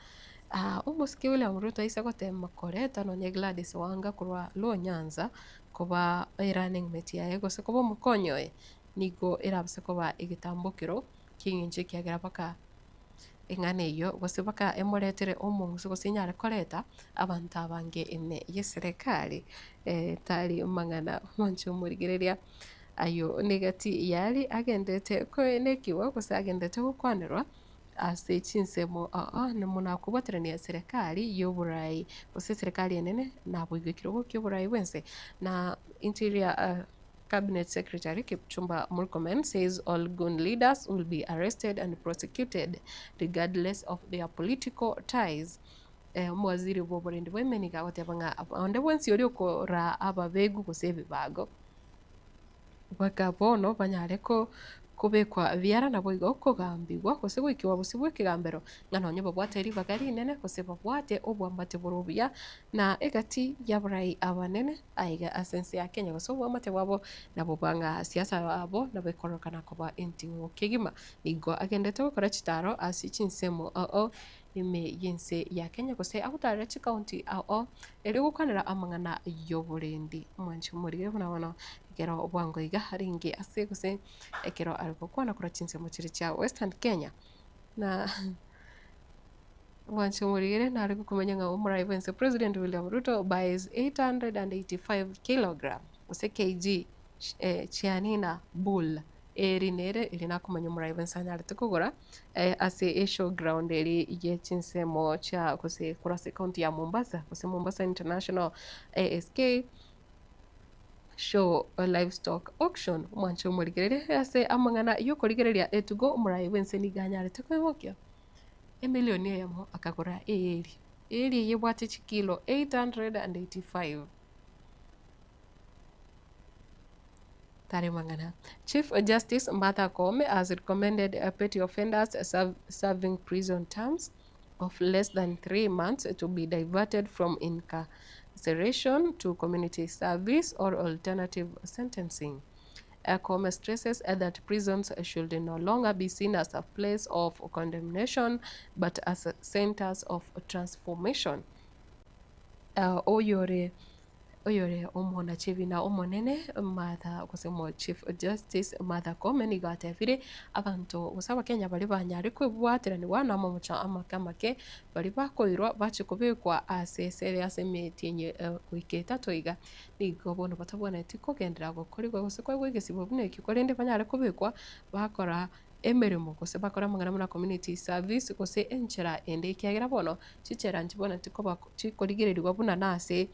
omosike William Ruto aise gotema koreta nonye Gladys Wanga korwa Luo Nyanza koba erunning mate yaye gose koba omokonyi oye, nigo erabase koba egetambokero ki'eng'encho ekiagera mpaka eng'ana eyio gose mpaka emoretere omong'uso gose enyare koreta abanto abange ime y'eserekari tari mang'ana mwanche omorigereria. Ayio negati yari agenderete koenekiwa gose agenderete gokwanerwa ase chinsemo aa buna kobwaterania eserekari y'oborai gose eserekari enene naboigo ekerogo ki'oborai bwense. Na Interior Cabinet Secretary Kipchumba Murkomen says all gun leaders will be arrested and prosecuted regardless of their political ties. Omowaziri bw'oborendi bwa ime nigo agoteba ng'a onde bwensi oria okoraa ababegu gose ebibago, mpaka bono banyare kobekwa biara naboigo kogambigwa gose goikigwa bosio bw'ekegambero ng'a nonye babwate ribaga rinene gose babwate obwamate bore obuya na egati y'abarai abanene aiga ase ense ya Kenya gose obwamate bwabo nabo bwa ng'a siasa yabo nabo ekorokana koba enting'u kegima. Nigo agendete gokora chitaro ase chinsemo ao ime y'ense ya Kenya gose agotarera chikaunti ao erio gokwanera amang'ana y'oborendi. Omwanchi omorige buna bono ekero bwango iga arenge ase gose ekero are gokwana korwa chinsemo chiria chia Western Kenya na omwanchi omorigere nare gokomanya ng'a omorai bwense President William Ruto buys 885 kilogram gose kg chianina bull. Eri nere erio nakomanya omorai bwensi anyarete kogora ase eshowground eri ye chinsemo chia gose korwa ase ekaunti ya Mombasa gose Mombasa International ASK Show Livestock Auction. Omwanche omorigereria ase amang'ana yokorigereria etugo omorai bwensi nigo anyarete koimokia emilioni eyemo akagora eeri. Eeri eye ebwate chikilo 885. Tari mang'ana. Chief Justice Martha Koome has recommended petty offenders serving prison terms of less than 3 months to be diverted from incarceration to community service or alternative sentencing. Koome stresses that prisons should no longer be seen as a place of condemnation but as centers of transformation. Oyore oyore omonachebina omonene Martha gose omo Chief Justice Martha Koome nigo atebire abanto gose abakenya baria banyare kwebwateranigwa na amamocho amake amake baria bakoirwa bache kobekwa ase esere ase emetienyi goika etato iga nigo bono batabwenereti kogenderera gokorigwa gose koegwa egesibo buna ekio korende banyare kobekwa bakora emeremo gose bakora amang'ana buna community service gose enchera ende ekiagera bono chichera nchibwenereti koba chikorigereriwa buna nase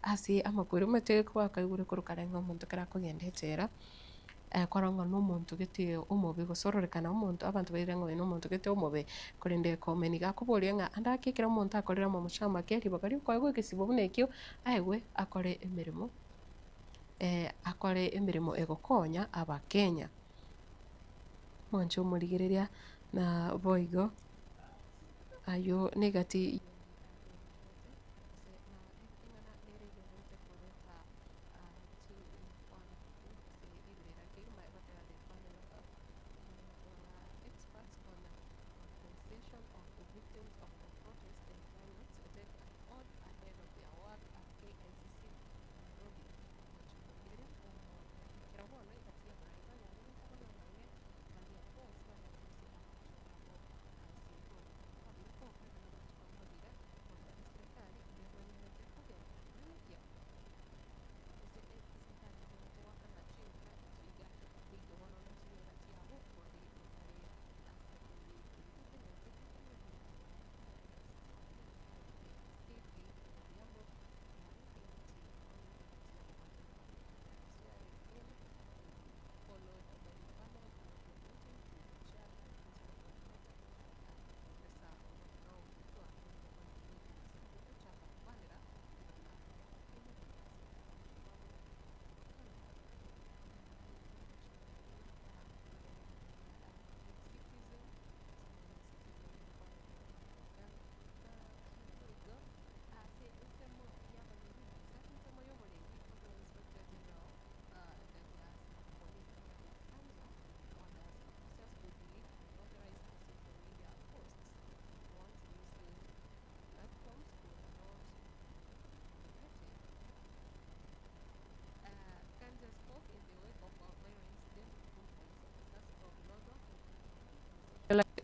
ase amakweri omanyete kwakaigure korwa kare ng'a omonto ekero akogenda echela kwarora ng'a na omonto gete omobe gose ororekana omonto abanto bairire ng'a oyo na omonto gete omobe korende Koome nigo akoboria ng'a ande ake ekero omonto akorire amamocho amake ribaga riokoegwa egesibo buna ekio aegwe akore emeremo akore emeremo egokonya abakenya. Mwanche omorigereria na boigo aywo negati.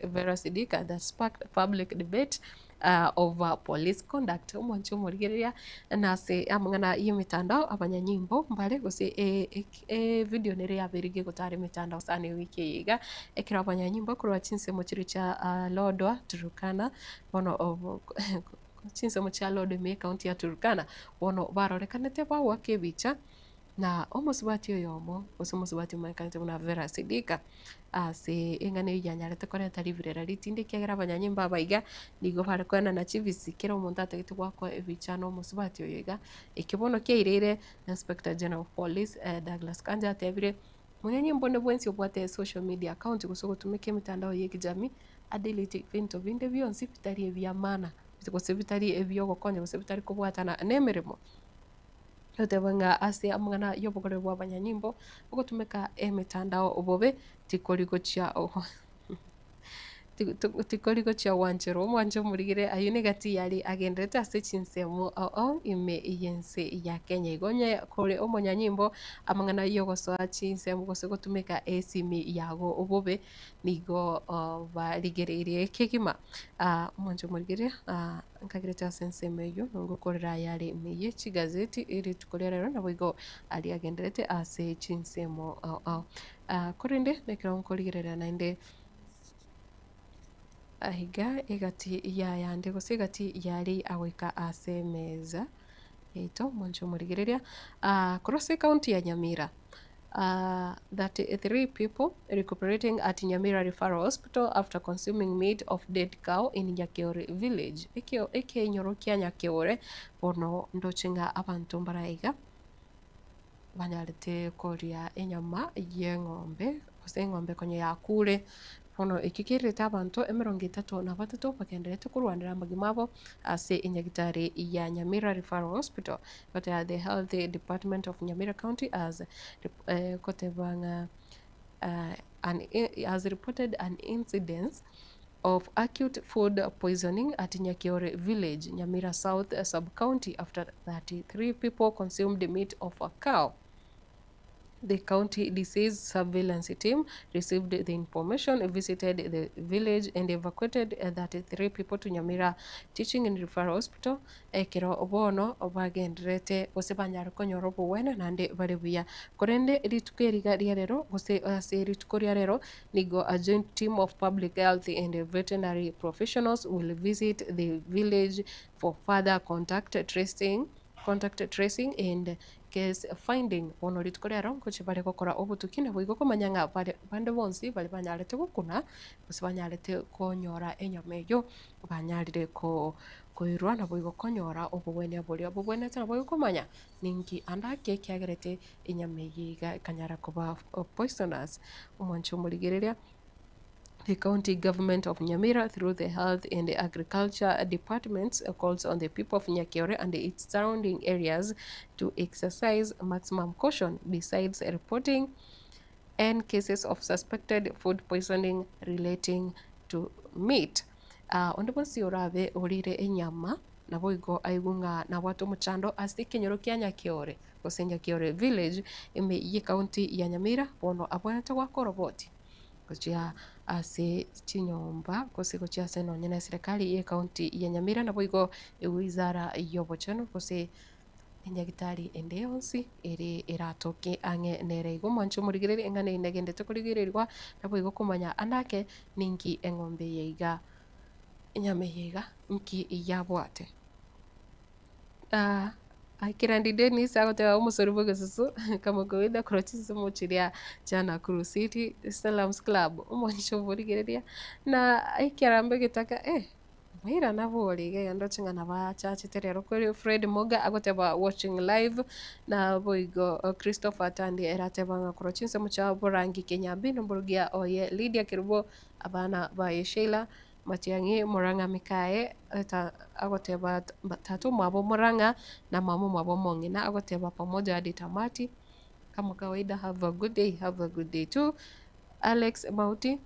Vera Sidika that sparked public debate over police conduct. Omwanchi omorigereria nase amang'ana y'emetandao abanyanyimbo mbare gose evideo nere yabeire gegotara emetandao sana ewiki eye iga ekero abanyanyimbo korwa chinsemo chiria chia Lodwar, Turkana bono chinsemo chia Lodwar ime ekaunti ya Turkana bono barorekanete bagoaka ebicha. Na omosubati oyomo, gose omosubati omanyekanete buna Vera Sidika, ase eng'ana eyio yanyarete koreta riberera ritindi ekiagera abanyanyimbo aba iga, nigo bare koenana chibisi kera omonto atagete goakwa ebicha na omosubati oyo iga. Ekio bono kiaireire Inspector General of Police Douglas Kanja atebire, monyanyimbo onde bwensi obwate social media account gose ogotumeka emitandao ya ekijamii, a delete ebinto binde bionsi bitari ebia maana, gose bitari ebiogokonya gose bitari kobwatana na emeremo. Goteba ng'a ase amang'ana y'obogorero bwa abanyanyimbo, ogotumeka emetandao bobe tikori gochia tikori gochia gwancherwa omwanche omorigere ayio negati yare agenderete ase chinsemo ao ao ime y'ense ya Kenya. Igo onye kore omonyanyimbo amang'ana y'ogosoa chinsemo gose gotumeka esimi yago bobe nigo barigereirie kegima. Omwanche omorigereria. Nkagerete ase ensemo eyio, ngokorera ayare ime ye chigazeti rituko ria rero, naboigo aria agenderete ase chinsemo ao ao. Korende nekero nkorigereria naende aiga egati y'ayande gose egati y'aria agoika ase emeza yaito, mwanche omorigereria, korwa ase ekaunti ya Nyamira. 33 people recuperating at Nyamira Referral Hospital after consuming meat of dead cow in Nyakeore village. Ekio ekenyoro kia Nyakeore bono ndoche ng'a abanto mbaraiga banyarete koria enyama y'eng'ombe gose eng'ombe konya yakure. Bono ekio kererete abanto emerongo etato na batato bagendererete korwanera amagima abo ase enyagitari ya Nyamira Referral Hospital. But the health department of Nyamira County has koteba ng'a an has reported an incidence of acute food poisoning at Nyakeore village, Nyamira South sub-county after 33 people consumed meat of a cow. The county disease surveillance team received the information, visited the village and evacuated 33 people to Nyamira Teaching and Referral Hospital ekero bono bagendererete gose banyare konyora obogwena naende bare buya. Korende rituko eri iga ria rero gose ase rituko ria rero nigo a joint team of public health and veterinary professionals will visit the village for further contact tracing contact tracing and case finding. Bono rituko rero ngochia bare gokora obotuki naboigo komanya ng'a bare bande bonsi baria banyarete gokuna gose banyarete konyora enyama eyio banyarire ko koirwa naboigo konyora obogwenia boria bobwenerete naboigo komanya ninki ande ake ekiagerete enyama eye iga ekanyara koba poisonous. Omwancho omorigereria. The county government of Nyamira through the health and agriculture departments calls on the people of Nyakeore and its surrounding areas to exercise maximum caution besides reporting any cases of suspected food poisoning relating to meat. Onde bwensi orabe orire enyama naboigo aigwe ng'a nabwate omochando ase ekenyoro kia Nyakeore gose Nyakeore village ime ye county ya Nyamira bono abwenerete goaka oroboti gochia ase chinyomba gose gochia ase nonye na eserekari ye county ya Nyamira naboigo ewizara y'obochenu gose enyagitari ende yonsi ere eratoke ang'e nere. Igo omwanche omorigereria eng'ana eye negendete korigererigwa naboigo komanya ande ake ninki eng'ombe eye iga enyama eye iga nki yabwate. Kirandi Dennis agoteba omosori bwa egesusu kama kawaida korwa chinsemo chiria chia Nakuru City Salams Club omwanche omorigereria na ekerambe getaka eh. Maira nabore iga iga ndoche ng'a nabachachete rero kweri Fred Moga agoteba watching live naboigo Christopher Tandi ere ateba ng'a korwa chinsemo chia Borangi Kenyambi nomorogia oye Lydia Kerubo abana baye Sheila Matiang'i Murang'a Mikaye eta agoteba tata omwabo Murang'a na mama omwabo omong'ina agoteba pamoja hadi tamati kama kawaida have a good day have a good day too Alex Mauti.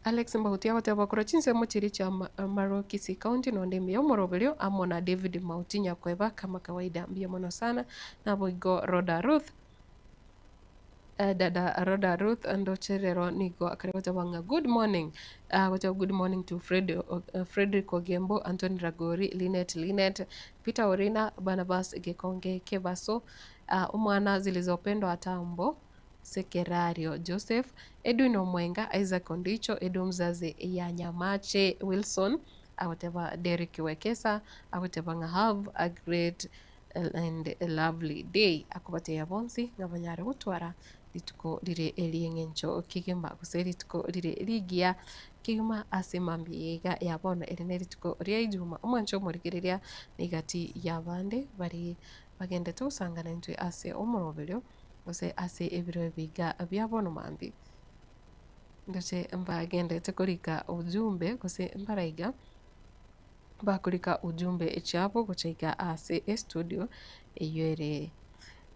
Alex Mauti agoteba korwa chinsemo chiria chia Narok Kisii County nonde ime y'omoroberio amo na David Mauti Nyakweba kama kawaida mbuya mono sana naboigo Rhoda Ruth dada Rhoda Ruth ndoche rero nigo akare goteba ng'a good morning agoteba good morning to Fred, Fredrick Ogembo, Anthony Ragori, Linet Linet, Peter Orina, Barnabas Gekonge Kebaso, omwana Zilizopendwa Atambo, Sekerario Joseph, Edwin Omwenga, Isaac Ondicho, Edu Mzazi ya Nyamache Wilson, agoteba Derrick Wekesa, agoteba ng'a have a great. and lovely day. Akobatebia bonsi ng'a banyare gotwara rituko rire eri'eng'encho kegima gose rituko rire rigiya kegima ase mambia eye iga ya bono ere ne rituko ria ijuma. Omwancho omorigereria na egati y'abande baria bagendete gosangana intwe ase omoroberio gose ase ebiro ebi iga bia bono mambia. Ndoche mbagendete korika ujumbe gose mbaraiga bakorika ujumbe chiabo gocha iga ase estudio eywo ere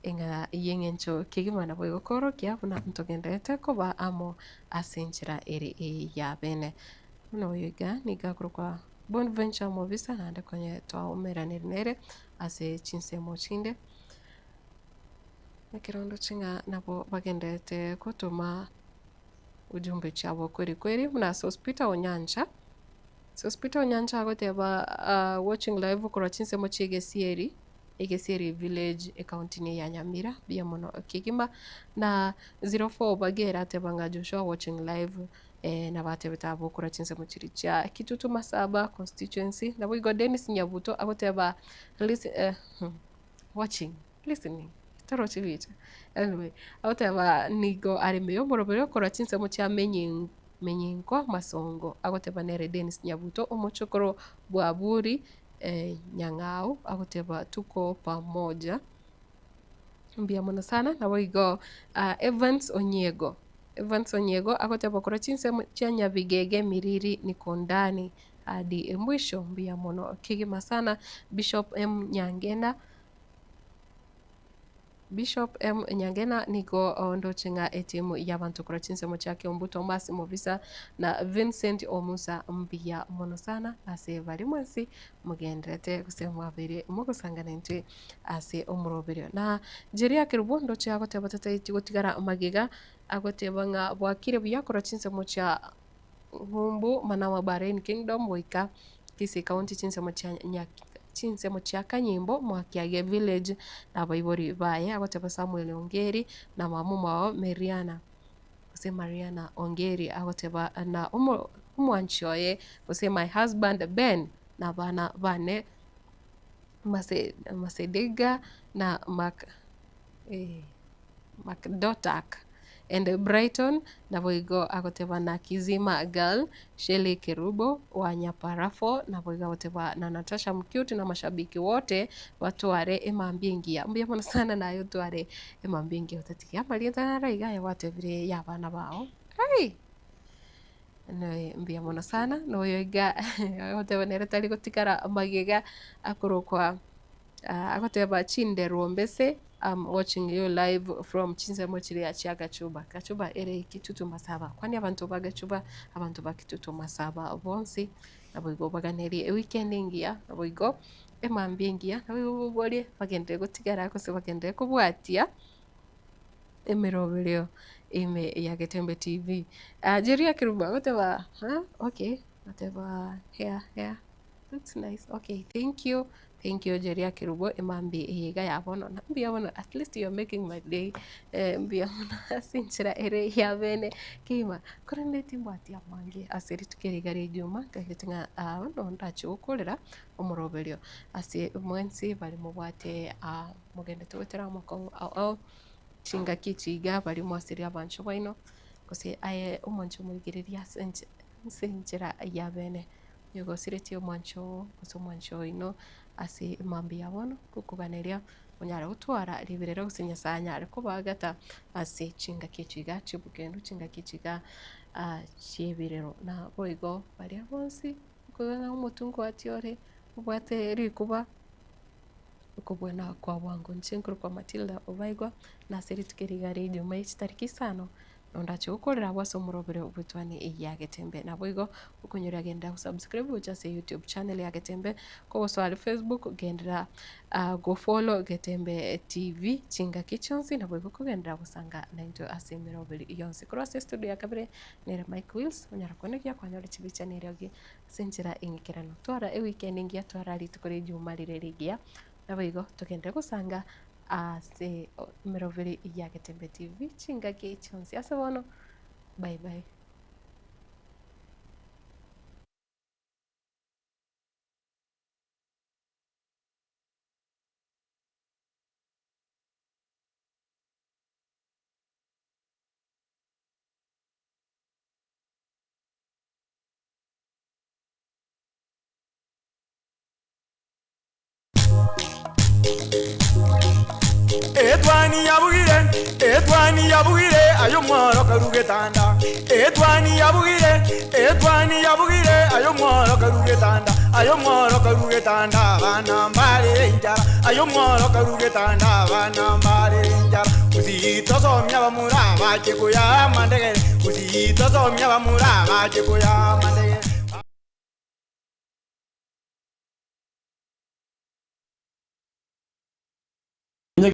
eng'a y'eng'encho kegima nabo egokorokia buna ntogendererete koba amo ase enchera ere eya bene. Buna oyo iga nigo akorokwa Bonventure Mobisa naende konye twaumeranire nere ase chinsemo chinde, ekero ndoche ng'a nabo bagendererete gotoma ujumbe chiabo kweri kweri buna Sospeter Onyancha. Sospeter Onyancha agoteba watching live korwa chinsemo chia Egesieri, Egesieri village ecounty ya Nyamira, mbuya mono kegima. Na 04 Bagera ateba ng'a Joshua watching live nabo atebete abwo korwa chinsemo chiria chia Kitutu Masaba constituency. Naboigo Dennis Nyabuto agoteba listen watching, listening torochi bicha anyway agoteba nigo areme omorobere korwa chinsemo chia Menying Menyinko Masongo agoteba nere Dennis Nyabuto omochokoro bwa Buri Nyang'au agoteba tuko pamoja. Mbuya mono sana naboigo Evans Onyiego Evans Onyiego agoteba korwa chinsemo chia Nyabigege Miriri niko ndani hadi mwisho mbuya mono kegima sana Bishop M Nyangena Bishop M Nyangena nigo ndoche ng'a etimu y'abanto korwa chinsemo chia Kiambu Thomas Mobisa na Vincent Omusa mbuya mono sana ase baria mwensi mogendererete gose mwabeire mogosangana intwe ase omoroberio. Na Jeria Kerubo ndoche agoteba tataeti gotigara magega agoteba ng'a bwakire buya korwa chinsemo chia Ng'umbu Manawa Bahrain Kingdom goika Kisii County chinsemo chia chinsemo chia Kanyimbo Mwakiage Village na abaibori baye agoteba Samuel Ongeri na mama omwabo Meriana gose Mariana Ongeri agoteba na omwanchi oye gose my husband Ben na abana bane Masedega na Mark Macdotak and Brighton naboigo agoteba na Kizima Girl, Shelly Kerubo wa Nyaparafo naboigo agoteba na Natasha Mcute na mashabiki wote batware emambia engiya. Mbuya mono sana naye otware emambia engiya otatiga amarieta naro iga aye gwatebire ya abana bao. Ai! Mbuya mono sana na oyo iga agoteba nere tari gotigara magega akorokwa agoteba chinderwo mbese I'm watching you live from chinsemo chiria chia Gachuba. Gachuba ere Kitutu Masaba. Kwani abanto ba Gachuba, abanto ba Kitutu Masaba bonsi naboigo baganerie eweekend engiya, naboigo emambia engiya, naboigo boborie bagenderere gotigara gose bagenderere kobwatia emeroberio ime ya Getembe TV. Jeria Kerubo agoteba huh okay, agoteba hair hair looks nice okay thank you thank you Jeria Kerubo emambia eye iga ya bono na mbuya mono at least you are making my day mbuya mono ase enchera ere ya bene kegima. Korende timbwati amange ase rituko eri iga ria ijuma nkagerete ng'a bono ndache gokorera omoroberio ase mwensi baria mobwate mogendete goetera amakong'u ao ao chingaki echi iga baria mwasirie abanchwa baino gose aye omwancho omorigereria ase enche ase enchera ya bene. Nigo osiretie omwancho oo gose omwancho oino ase mambia ya bono, gokoganeria onyare gotwara riberera gose Nyasaye anyare kobaagata ase chingaki echi iga chi'obokendu, chingaki echi iga chi'ebirero. Naboigo baria bonsi okoigwa ng'a omotungu atiore obwate rikuba. Okobwana kwa bwango inche nkorokwa Matilda Obaigwa, na ase rituko eri iga ria ijuma ye chitariki isano, nondache gokorera abwo ase omorobere bw'etwani eye ya Getembe. Naboigo okonyora genda gosubscribe gocha ase YouTube channel ya Getembe, kogosoa aria Facebook genderera gofollow Getembe TV chingaki chionsi, naboigo kogenderera gosanga naintwe ase emeroberi yonsi. Korwa ase estudio ya kabere nere Mike Wills, onyara koenekia kwanyora chibicha na eriogi Ase enchera eng'ikeranu. Twara eweekend engiya, twara rituko ria ejuma rire rigiya, naboigo togende gosanga ase emeroberi ya Getembe TV chingaki chionsi. Ase bono, bye bye. Etwani yabugire, etwani yabugire, ayo mworo karugetanda. Etwani yabugire, etwani yabugire, ayo mworo karugetanda. Ayo mworo karugetanda, bana mbare injara. Ayo mworo karugetanda, bana mbare injara. Usitosomya bamura bache kuya mandegere. Usitosomya bamura bache kuya mandegere.